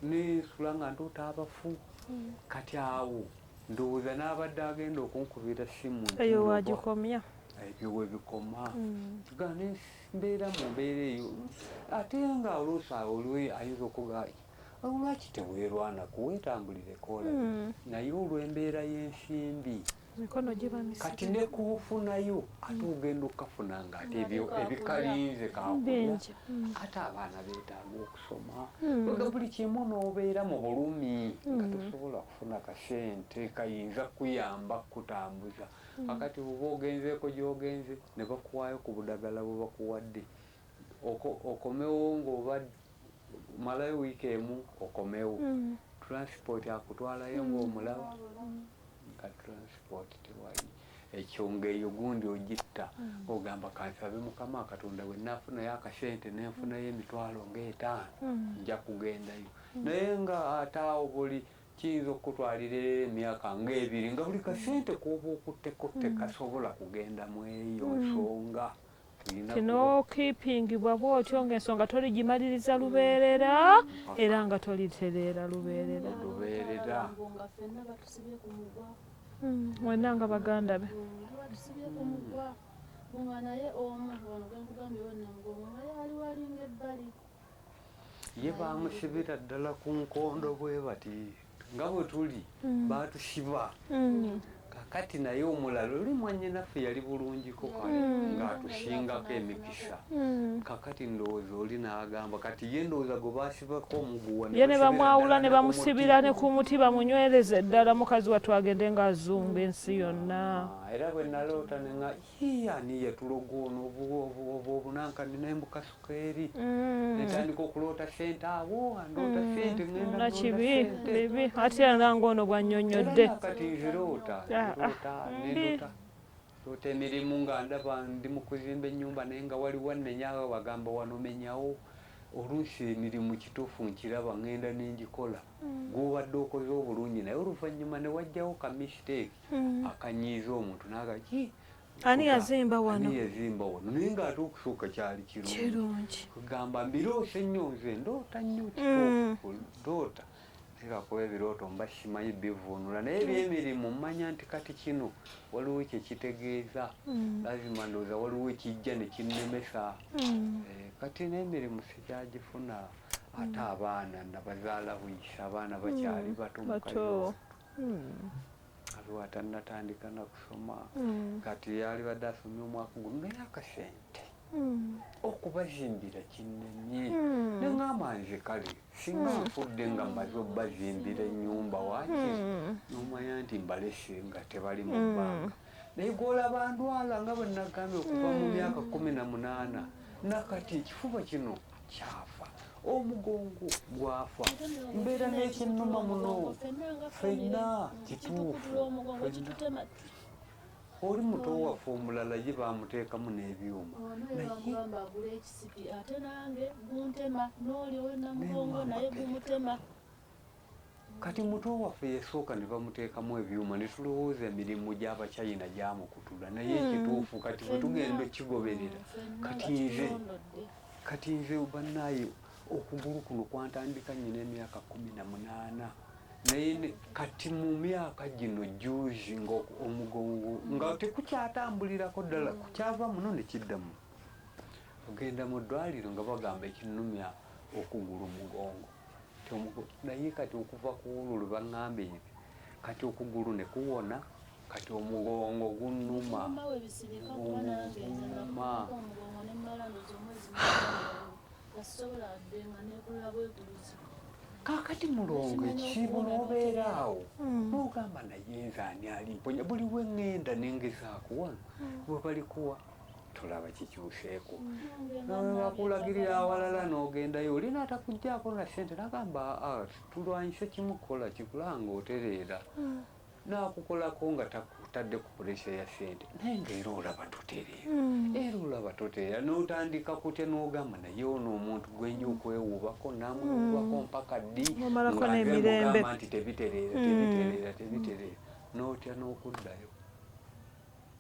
nensula nga ndoota abafu. Kati awo ndowooza n'abadde agenda okunkubira simu nti Eyo nno wagikomya. Ebyo webikoma. Ga mbeera mu mbeera eyo, ate nga oluusi awo oli ayinza okuga, lwaki teweerwanako, weetambulireko olabe? Naye olw'embeera y'ensimbi, Mikono giba kati misibe. ne kufunayo, ate ogenda okukafuna nga ate ebyo ebikalinze kakulya, Bingi. ate abaana beetaaga okusoma. Nga buli kimu n'obeera mu bulumi nga tosobola kufuna kasente kayinza kuyamba kutambuza. Kakati bwoba ogenzeeko gy'ogenze ne bakuwaayo ku budagala bwe bakuwadde, okomewo ng'oba malayo wiiki emu, okomewo, transport akutwalayo ng'omulaba nga transport tewali. Ekyo ng'eyo gundi ogitta, ogamba kansabe Mukama Katonda bwe naafunayo akasente, nenfunayo emitwalo ng'etaano, nja kugendayo. Naye nga ate awo buli kiyinza okukutwalira emyaka ng'ebiri, nga buli kasente k'oba okutteko tekasobola kugenda mu eyo nsonga. Tulina kuba- Tinokiipingibwa bwotyo ng'ensonga toligimaliriza lubeerera, era nga tolitereera lubeerera. Lubeerera. Nga ffenna batusibye ku mugwa. Mwenna nga baganda be. Nga batusibye ku mugwa, nga naye omu ono gwe nkugambye wenamugongo nga yali walinga ebbali. Ye bamusibira ddala ku nkondo bwe bati, nga bwe tuli batusiba. Kakati naye omulala oli mwannyinaffe yali bulungiko kale ng'atusingako emikisa. Kakati ndowooza oli n'agamba kati ye ndowooza gwe baasibako omuguwa ye ne basibira bamwawula ddala ne ku muti. Bamusibira ne ku muti bamunywereze ddala mukazi wattu agende ng'azunga ensi yonna. Ah, era bwe naloota ne nga "Ii, ani yatuloga ono obunankani nembukasuka eri netandika okuloota sente awo ndoota sente ngenda na nonda kibi sente." Bibi ate era ng'ono bw'annyonnyodde. Era nakati nziroota Ah, ah, nziroota mbi. nendoota ndoota emirimu nga ndaba ndi mu kuzimba ennyumba naye nga waliwo annenyawo bagamba wano menyawo. Oluusi emirimu kituufu nkiraba ngenda nengikola gwobadde okoze obulungi naye oluvannyuma ne wajjawo ka mistake akanyiiza omuntu naga ki Ani yazimba wano? Ani yazimba wano naye ng'ate okusooka kyali kirungi. Kirungi. Kugamba mbiroose nnyo nze ndoota nnyo kituufu ndoota naye lwakuba ebirooto mba simanyi bivuunula naye ebyemirimu mmanya nti kati kino waliwo kye kitegeeza lazima ndowooza waliwo ekijja ne kinnemesa. Eh, kati n'emirimu sikyagifuna ate abaana nabazaala buyisa abaana bakyali bato mukazi Bato. aliwo atannatandika na kusoma kati yalibadde asomye omwaka guno naye akasente okubazimbira kinnemye neŋŋamba nze kale singa nfudde nga mmaze obbazimbira ennyumba waakiri nomanya nti mbalese nga tebali mu bbanga naye gwolaba ndwala nga bwe nagambye okuva mu myaka 18 nakati ekifuba kino kyafa omugongo gwafa mbeera n'ekinnuma muno ffenna kituufu Omugongo ffenna. kitutema. Oli muto waffe omulala ye bamuteekamu n'ebyuma Ono naye bamugamba agule ekisipi ate nange guntema n'oli owenamugongo naye gumutema. Kati muto waffe yasooka ne bamuteekamu ebyuma ne tulowooza emirimu gy'abachina gyamukutula naye ekituufu kati bwe tugenda okigoberera Ffenna kati nga nze kitulondodde. Kati nze bannaaye okugulu kuno kwantandika nnyina emyaka 18 naye kati mu myaka gino juzi nga omugongo nga tekukyatambulirako ddala kukyava muno ne kiddamu ogenda mu ddwaliro nga bagamba ekinnumya okugulu mugongo. Ti naye kati okuva ku olwo lwe baŋŋamba ebyo kati okugulu ne kuwona kati omugongo gunnuma. Mama we bisirika kuba nange nze Gunnuma. nakuba omugongo ne mmala ndowooza omwezi mulamba nga sisobola wadde nga neekulula bweguluzi. Kaakati mulongo ekizibu n'obeera awo n'ogamba naye nze ani alimponya buli we ŋŋenda nengezaako wano bwe balikuwa tolaba kikyuseeko bakulagirira awalala n'ogendayo olina atakugjaako na ssente nagamba "Ah, tulwanyise kimu kola kikulanga otereera nakukolako nga takutadde ku puresha ya ssente naye ngaera olaba totereera era olaba totereera n'otandika kutya n'ogamba naye ono omuntu gwenja okwewuubako namwewuubako mpaka ddi Omalako nga nze n'emirembe. mugamba nti tebitereera tebitereera tebitereera n'otya n'okuddayo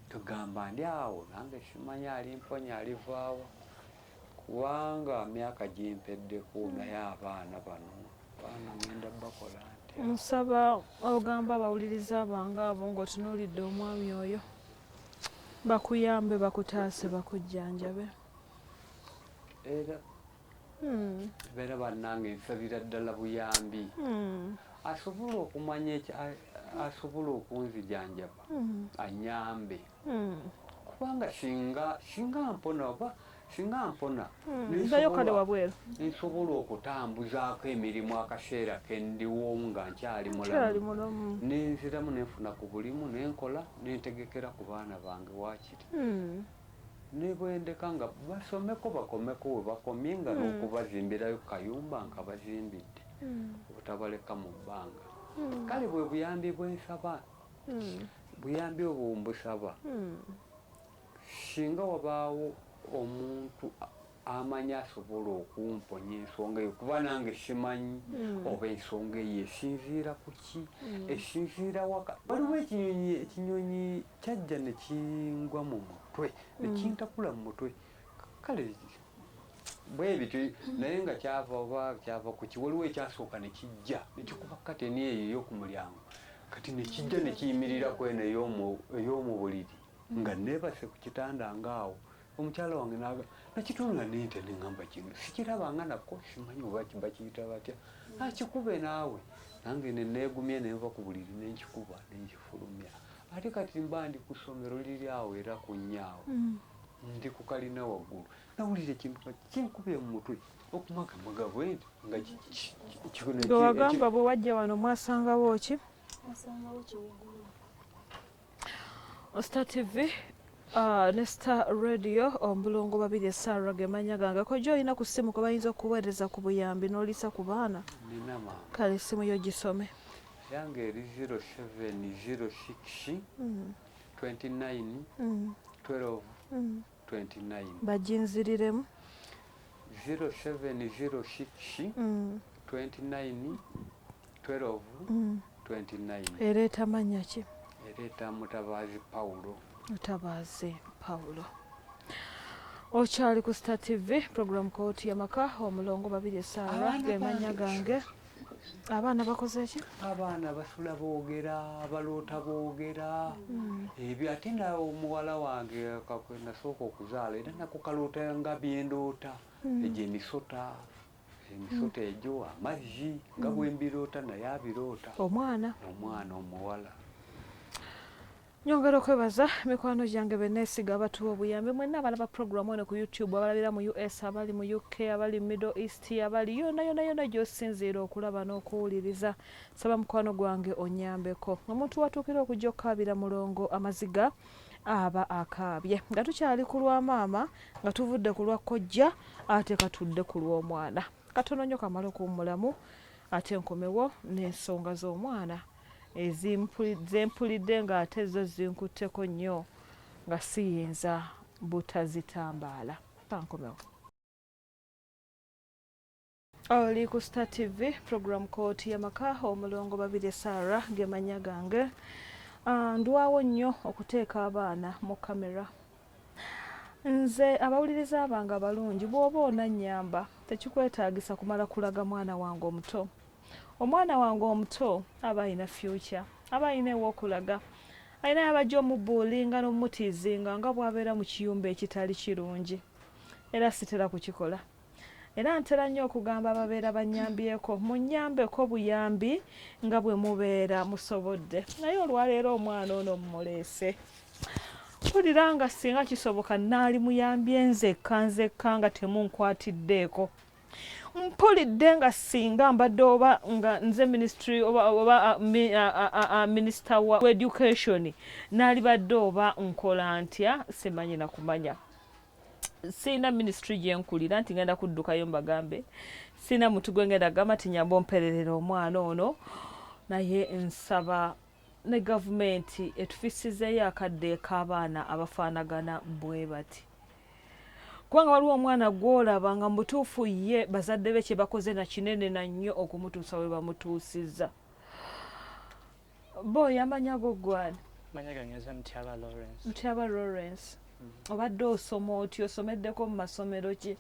tugamba ndi awo nange simanyi alimponya alivaawa kubanga myaka gimpeddeko naye abaana bano abaana ngenda bakola ntya? Nsaba ogamba abawuliriza bange abo ng'otunuulidde omwami oyo bakuyambe bakutaase bakujjanjabe. Era beera bannange nsabira ddala buyambi asobola okumanya asobola okunzijanjaba anyambe kubanga singa mpona oba singa mpona Nzayo kale wabweru. nsobola okutambuzaako emirimu akaseera kendiwo nga nkyali Kyali mulamu mulamu. nenziramu nenfuna ku bulimu nenkola nentegekera ku baana bange waakiri ne bwendeka nga basomeko bakomeko we bakomye nga n'okubazimbirayo kayumba nkabazimbidde obutabaleka mu bbanga kale bwe buyambi bwensaba buyambi obwo mbusaba singa wabaawo omuntu amanyi asobola okumponya ensonga eyo kuba nange simanyi oba ensonga eyo esinziira ku ki esinziira waka waliwo ekinyonyi ekinyonyi kyajja ne kingwa mu mutwe ne kintakula mu mutwe kale bwe bityo naye nga kyava oba kyava ku ki waliwo ekyasooka ne kijja ne kikuba kateni eyo ey'oku mulyango kati ne kijja ne kiyimirira ku eno ey'omu buliri nga neebase ku kitanda ngaawo omukyala wange naga nakitunula nente neŋŋamba kino sikirabanga nako simanyi oba bakiyita batya nakikube naawe nange ne neegumye nenva ku buliri nenkikuba nenkifulumya. Ate kati mba ndi ku ssomero liri awo era ku nnyaawo, ndi ku kalina waggulu, nawulira ekintu nga kinkubye mu mutwe okumagamaga bwe nti nga Gwe wagamba bwe wajja wano mwasangawo ki? Asangawo kiwugulu. Star TV ne Star Radio, omulongo Babirye Sarah ge mannya gange. Kojja olina ku ssimu kwe bayinza okuweereza ku buyambi n'oliisa ku baana? Nina, maama. Kale essimu yo gisome. Yange eri 0706 29 12 29. Baginziriremu. 0706 29 12 29. Ereeta mannya ki? Ereeta Mutabaazi Pawulo. Mutabaazi Pawulo. Okyali ku Star TV, program Kooti Yamaka, omulongo Babirye Sarah Abaana ge mannya bange. gange. Abaana bakoze ki? Abaana basula boogera, baloota boogera ebyo. Ate na omuwala wange kakwe nasooka okuzaala era nako kaloota nga byendoota, egyo emisota egyo, amazzi, nga bwe mbiroota naye abiroota. Omwana? Omwana omuwala. Nyongera okwebaza mikwano gyange beneesiga abatuwa obuyambi, mwenna abalaba puroguramu eno ku YouTube, abalabira mu US, abali mu UK, abali mu Middle East, abali yonna yonna yonna gy'osinziira okulaba n'okuwuliriza. Saba mukwano gwange onyambeko. Omuntu watuukira okujja okukaabira mulongo amaziga aba akaabye. Nga tukyali ku lwa maama, nga tuvudde ku lwa kojja, ate katudde ku lw'omwana. Katono nnyo kamale okuwummulamu, ate nkomewo n'ensonga z'omwana zempulidde ng'ate zo zinkutteko nnyo nga siyinza butazitambaala. Kankomewo. Oli ku Star TV, program Kooti Yamaka, omulongo Babirye Sarah ge mannya gange. Ndwawo nnyo okuteeka abaana mu kamera. Nze abawuliriza bange abalungi, bw'oba onannyamba tekikwetaagisa kumala kulaga mwana wange omuto. Omwana wange omuto aba alina future, aba alina ew'okulaga, alina abajja omubuulinga n'omutiizinga nga bw'abeera mu kiyumba ekitali kirungi. Era sitera kukikola. Era ntera nnyo okugamba ababeera bannyambyeko, munnyambeko buyambi nga bwe mubeera musobodde. Naye olwaleero omwana ono mmuleese. Mpulira nga singa kisoboka naali muyambye nzekka nzekka nga temunkwatiddeeko. Mpulidde nga singa mbadde oba nga nze ministry oba minister wa education naalibadde oba nkola ntya, simanyi na kumanya. Sirina ministry gye nkulira nti ngenda kuddukayo mbagambe. Sirina muntu gwe ngenda kugamba nti nyamba ompererera omwana ono. Naye nsaba ne gavumenti etufisizeeyo akadde k'abaana abafaanagana bwe bati. Kubanga waliwo omwana gw'olaba nga mu butuufu ye bazadde be kye bakoze na kinene na nnyo okumutuusa we bamutuusizza. Boy, amannya go gwani? Mannya gange nze Mutyaba Lawrence. Mutyaba Lawrence. Obadde osoma otya? Osomeddeko mu masomero ki?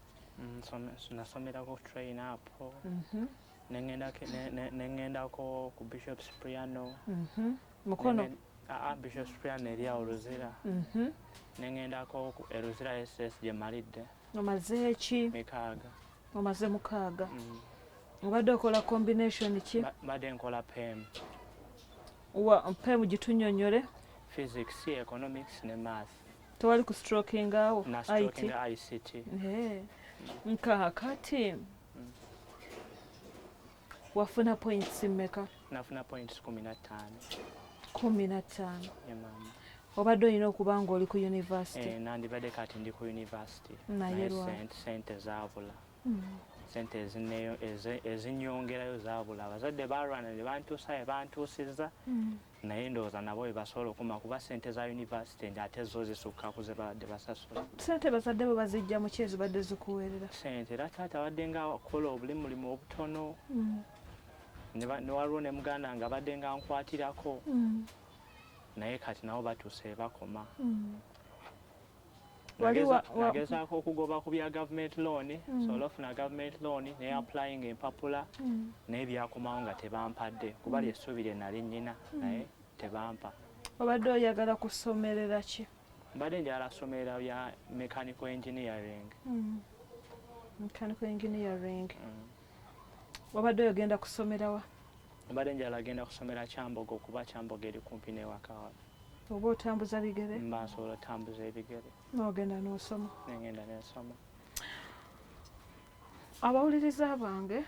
Nasomerako Train Up. Neŋŋendako ku Bishop Cipriano. Mukono? Aa, Bishop Cipriano eri awo Luzira. Neŋŋendako ku Luzira SS gye malidde. Omaze ki? 6. Omaze 6. Obadde okola combination ki? Mbadde nkola PEM. Wa PEM gitunnyonnyole. Physics, economics ne math. Tewali ku stroking awo? Na IT? Stroking ICT. Nkaakati wafuna points mmeka? Nafuna points 15. 15. Ye maama. Obadde olina okuba ng'oli ku university? Eh, nandibadde kati ndi ku university. Naye Naye lwaki? sente zaabula. Sente ezinyongerayo zaabula. Abazadde baalwana ne bantuusa we bantuusizza. Naye ndowooza nabo bwe basobola okuma kuba sente za university ndi ate zo zisukka ku ze babadde basasula. Sente bazadde bwe bazijja mu ki ezibadde zikuweerera? Sente era taata abadde nga akola obulimulimu obutono. Ne waliwo ne muganda nga abadde nga ankwatirako. Naye kati nabo batuuse bakoma. Wali Nagezaako okugoba ku bya government loan, so ofuna government loan ne applying empapula, naye byakomawo nga tebampadde kuba lyessuubi lye nali nnyina, naye tebampa. Obadde oyagala kusomerera ki? Mbadde njagala kusomerera bya mechanical engineering. Mechanical engineering. Obadde oyogenda kusomera wa? Mbadde njagala genda kusomera Kyambogo kuba Kyambogo eri kumpi n'ewaka waffe. Oba otambuza bigere? Mba nsobola otambuza ebigere. N'ogenda n'osoma? Nengenda nensoma. Abawuliriza bange,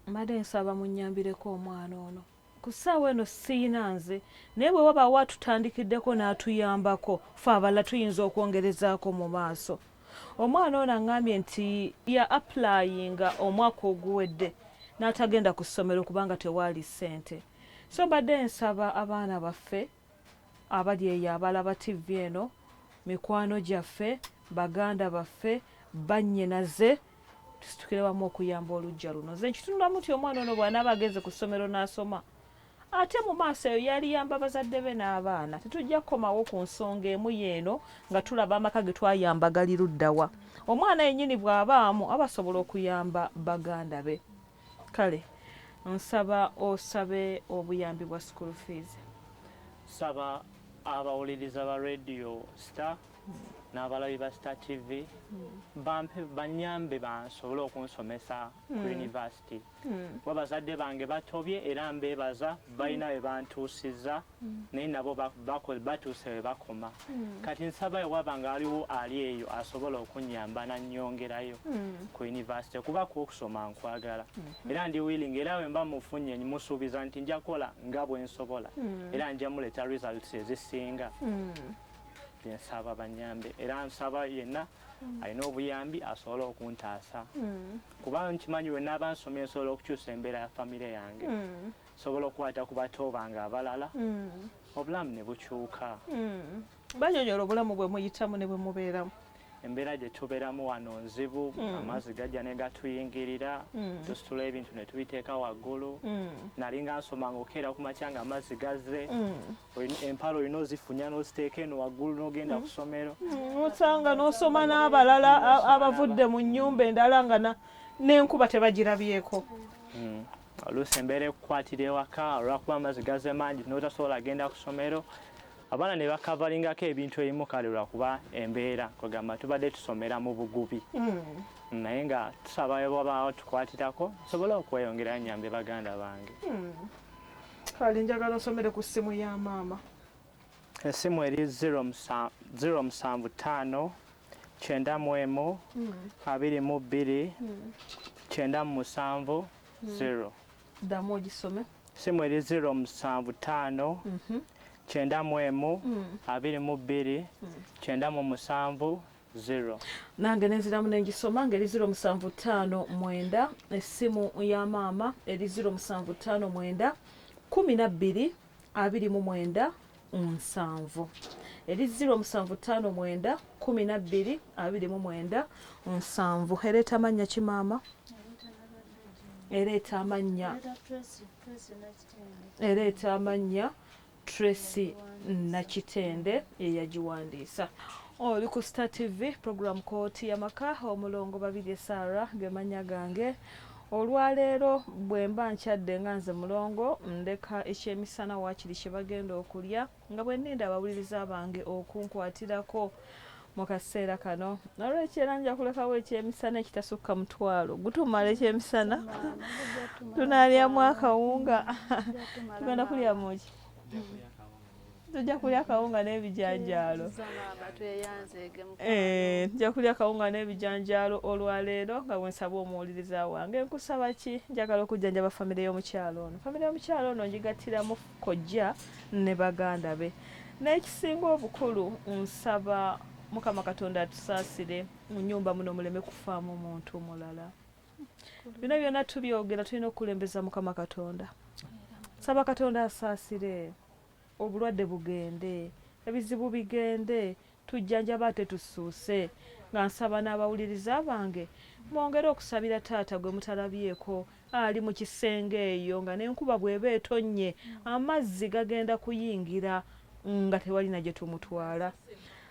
mbadde nsaba munnyambireko omwana ono. Ku ssaawa eno siyina nze, naye bwe wabaawo atutandikiddeko n'atuyambako, ffe abalala tuyinza okwongerezaako mu maaso. Omwana ono aŋŋambye nti ya applyinga omwaka oguwedde n'atagenda ku ssomero kubanga tewaali ssente. So mbadde nsaba abaana baffe abali eyo abalaba TV eno, mikwano gyaffe, baganda baffe, bannyinaze, tusitukire wamu okuyamba oluggya luno. Nze nkitunulamu nti omwana ono bw'anaaba agenze ku ssomero n'asoma, ate mu maaso eyo yaliyamba bazadde be n'abaana. Tetujja kukomawo ku nsonga emu yeeno nga tulaba amaka ge twayamba gali luddawa. Omwana yennyini bw'abaamu aba asobola okuyamba baganda be. Kale nsaba osabe obuyambi bwa school fees. Saba abawuliriza ba Radio Star n'abalabi ba Star TV bampe, banyambe bansobole okunsomesa ku university. Kuba bazadde bange batobye era mbeebaza, balina we bantuusizza, naye nabo batuuse we bakoma. Kati nsaba ewaba nga aliwo ali eyo asobola okunnyamba nannyongerayo ku university, kuba ku okusoma nkwagala era ndi willing, era we mba mufunye musuubiza nti nja kukola nga bwe nsobola era nja muleeta results ezisinga. Nsaba banyambe era nsaba yenna alina obuyambi asobole okuntaasa, kuba nkimanyi we naaba nsomye nsobola okukyusa embeera ya famire yange, nsobola okukwata ku bato bange abalala, obulamu ne bukyuka. Banyonyola obulamu bwe muyitamu ne bwe mubeeramu. Embeera gye tubeeramu wano nzibu, amazzi gajja ne gatuyingirira, tusitula ebintu ne tubiteeka waggulu. Nalinga nsoma ng'okeera ku makya nga amazzi gazze, empalo olina ozifunya n'oziteeka eno waggulu n'ogenda ku ssomero. Osanga n'osoma n'abalala abavudde mu nnyumba endala nga n'enkuba tebagirabyeko. Oluusi embeera ekukwatira ewaka olwakuba amazzi gazze mangi n'otasobola genda ku ssomero. Abaana ne bakavalingako ebintu ebimu kale lwakuba embeera, kwegamba tubadde tusomera mu bugubi. Naye nga tusaba bw'abaawo tukwatirako nsobole okweyongera nnyambe baganda bange. Kale njagala osomere ku ssimu ya maama. Essimu eri 0 075 91 22 97 0. Ddamu ogisome. Essimu eri 075 91 22 97 0. Nange nenziramu nengisoma ng'eri 0759, essimu ya maama eri 0759 12 29 7, eri 0759 12 29 7. Ereeta amannya ki maama? Ereeta amannya, ereeta amannya Tracy Nakitende yeyagiwandiisa. Oli ku Star TV, program Kooti Yamaka, omulongo Babirye Sarah gemanya gange. Olwaleero bwe mba nkyadde nga nze mulongo, ndeka ekyemisana waakiri kye bagenda okulya, nga bwe nninda abawuliriza bange okunkwatirako mu kaseera kano. Nolwekyo era nja kulekawo ekyemisana ekitasukka mutwalo gutumala. Ekyemisana tunaalyamu akawunga, tugenda kulya muki? Tujja kulya akawunga n'ebijanjaalo. Tujja kulya akawunga n'ebijanjaalo olwaleero. Nga bwe nsaba omuwuliriza wange, nkusaba ki? Njagala okujjanjaba famire y'omukyalo ono. Famire y'omukyalo ono ngigattiramu kojja ne baganda be. N'ekisinga obukulu, nsaba Mukama Katonda atusaasire, mu nnyumba muno muleme kufaamu muntu mulala. Bino byonna tubyogera, tulina okukulembeza Mukama Katonda. Saba Katonda asaasire, obulwadde bugende, ebizibu bigende, tujjanjaba ate tusuuse. Nga nsaba n'abawuliriza bange mwongere okusabira taata gwe mutalabyeko ali mu kisenge eyo, nga n'enkuba bw'eba etonnye amazzi gagenda kuyingira nga tewalina gye tumutwala.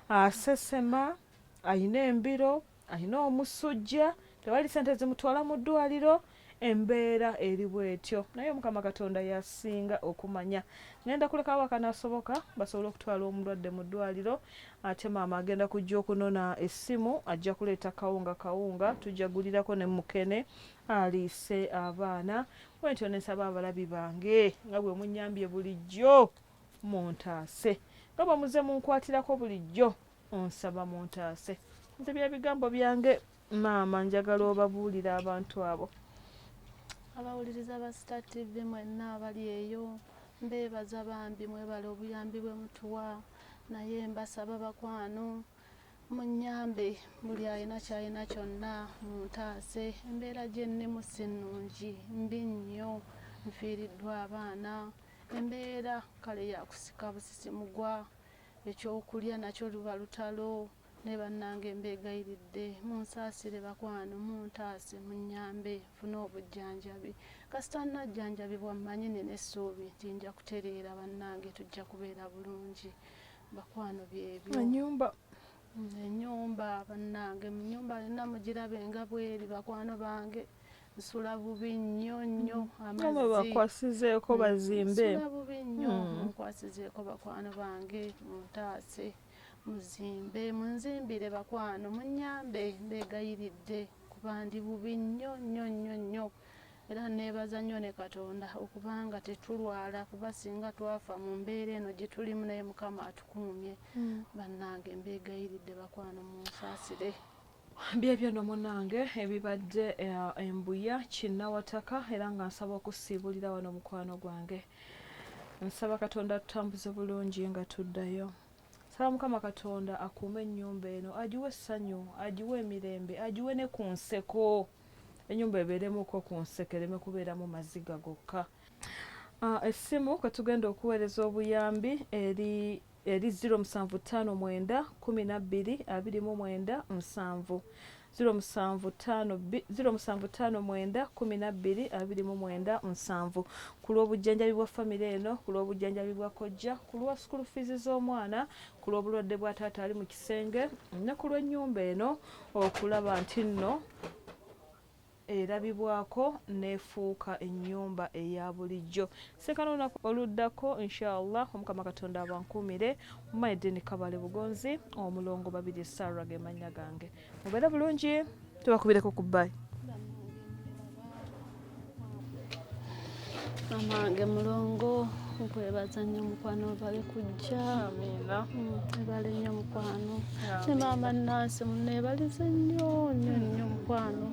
Asesema, ayina embiro, ayina omusujja, tewali sente zimutwala mu ddwaliro. Embeera eri bwetyo, naye Omukama Katonda yasinga okumanya. Ngenda kulekawo akanaasoboka basobole okutwala omulwadde mu ddwaliro, ate maama agenda kujja okunona essimu, ajja kuleeta kawunga kawunga, tujja gulirako ne mukene aliise abaana. Bwentyo ne nsaba abalabi bange nga bwe munnyambye bulijjo muntaase, nga bwe muze munkwatirako bulijjo nsaba muntaase. Nze bya bigambo byange maama, njagala obabuulire abantu abo. Abawuliriza ba Star TV mwenna abali eyo mbeebaza bambi, mwebale obuyambi bwe mutuwa, naye mbasaba bakwano munnyambe, buli alina kyalina kyonna muntaase. Embeera gye nnimu si nnungi, mbi nnyo, nfiiriddwa abaana, embeera kale yakusika busisi mugwa, ekyokulya nakyo luba lutalo. Ne bannange mbeegayiridde munsaasire bakwano, muntaase, munnyambe nfune obujjanjabi. Kasita nnajjanjabibwa mmanyi nina essuubi nti nja kutereera, bannange tujja kubeera bulungi bakwano. Byebyo. Ennyumba. Ennyumba bannange, mu nnyumba nina mugirabe nga bweri bakwano bange, nsula bubi nnyo nnyo. Amazzi bakwasizeeko bazimbe. Nsula bubi nnyo, munkwasizeeko bakwano bange, muntaase, muzimbe, munzimbire bakwano, munnyambe, mbeegayiridde kuba ndi bubi nnyo nnyo nnyo nnyo. Era neebaza nnyo ne Katonda okubanga tetulwala, kuba singa twafa mu mbeera eno gye tulimu, naye Mukama atukuumye. Bannange mbeegayiridde bakwano, munsaasire. Byebyo nno munnange ebibadde embuya kinnawataka, era nga nsaba okusiibulira wano mukwano gwange. Nsaba Katonda atutambuze bulungi nga tuddayo. Nsaba Mukama Katonda akuume ennyumba eno, agiwe essanyu, agiwe emirembe, agiwe ne ku nseko. Ennyumba ebeeremuko ku nseko, ereme kubeeramu maziga gokka. Essimu kwe tugenda okuweereza obuyambi eri 0759 12 29 7, 0759 12 29 7, ku lw'obujjanjabi bwa famire eno, ku lw'obujjanjabi bwa kojja, ku lwa school fees z'omwana, ku lw'obulwadde bwa taata ali mu kisenge, ne ku lw'ennyumba eno okulaba nti nno erabibwako n'efuuka ennyumba eya bulijjo. Senkana olunaku oluddako inshallah, Omukama Katonda abankuumire. Mumayidini Kabale Bugonzi, omulongo Babiri Sarah ge mannya gange. Mubeere bulungi, tubakubireko ku bye. Maama mulongo, nkwebaza nnyo mukwano, obale kujja. Amiina. Ebale nnyo mukwano. Ne maama Nansi muneebalize nnyo nnyo nnyo mukwano.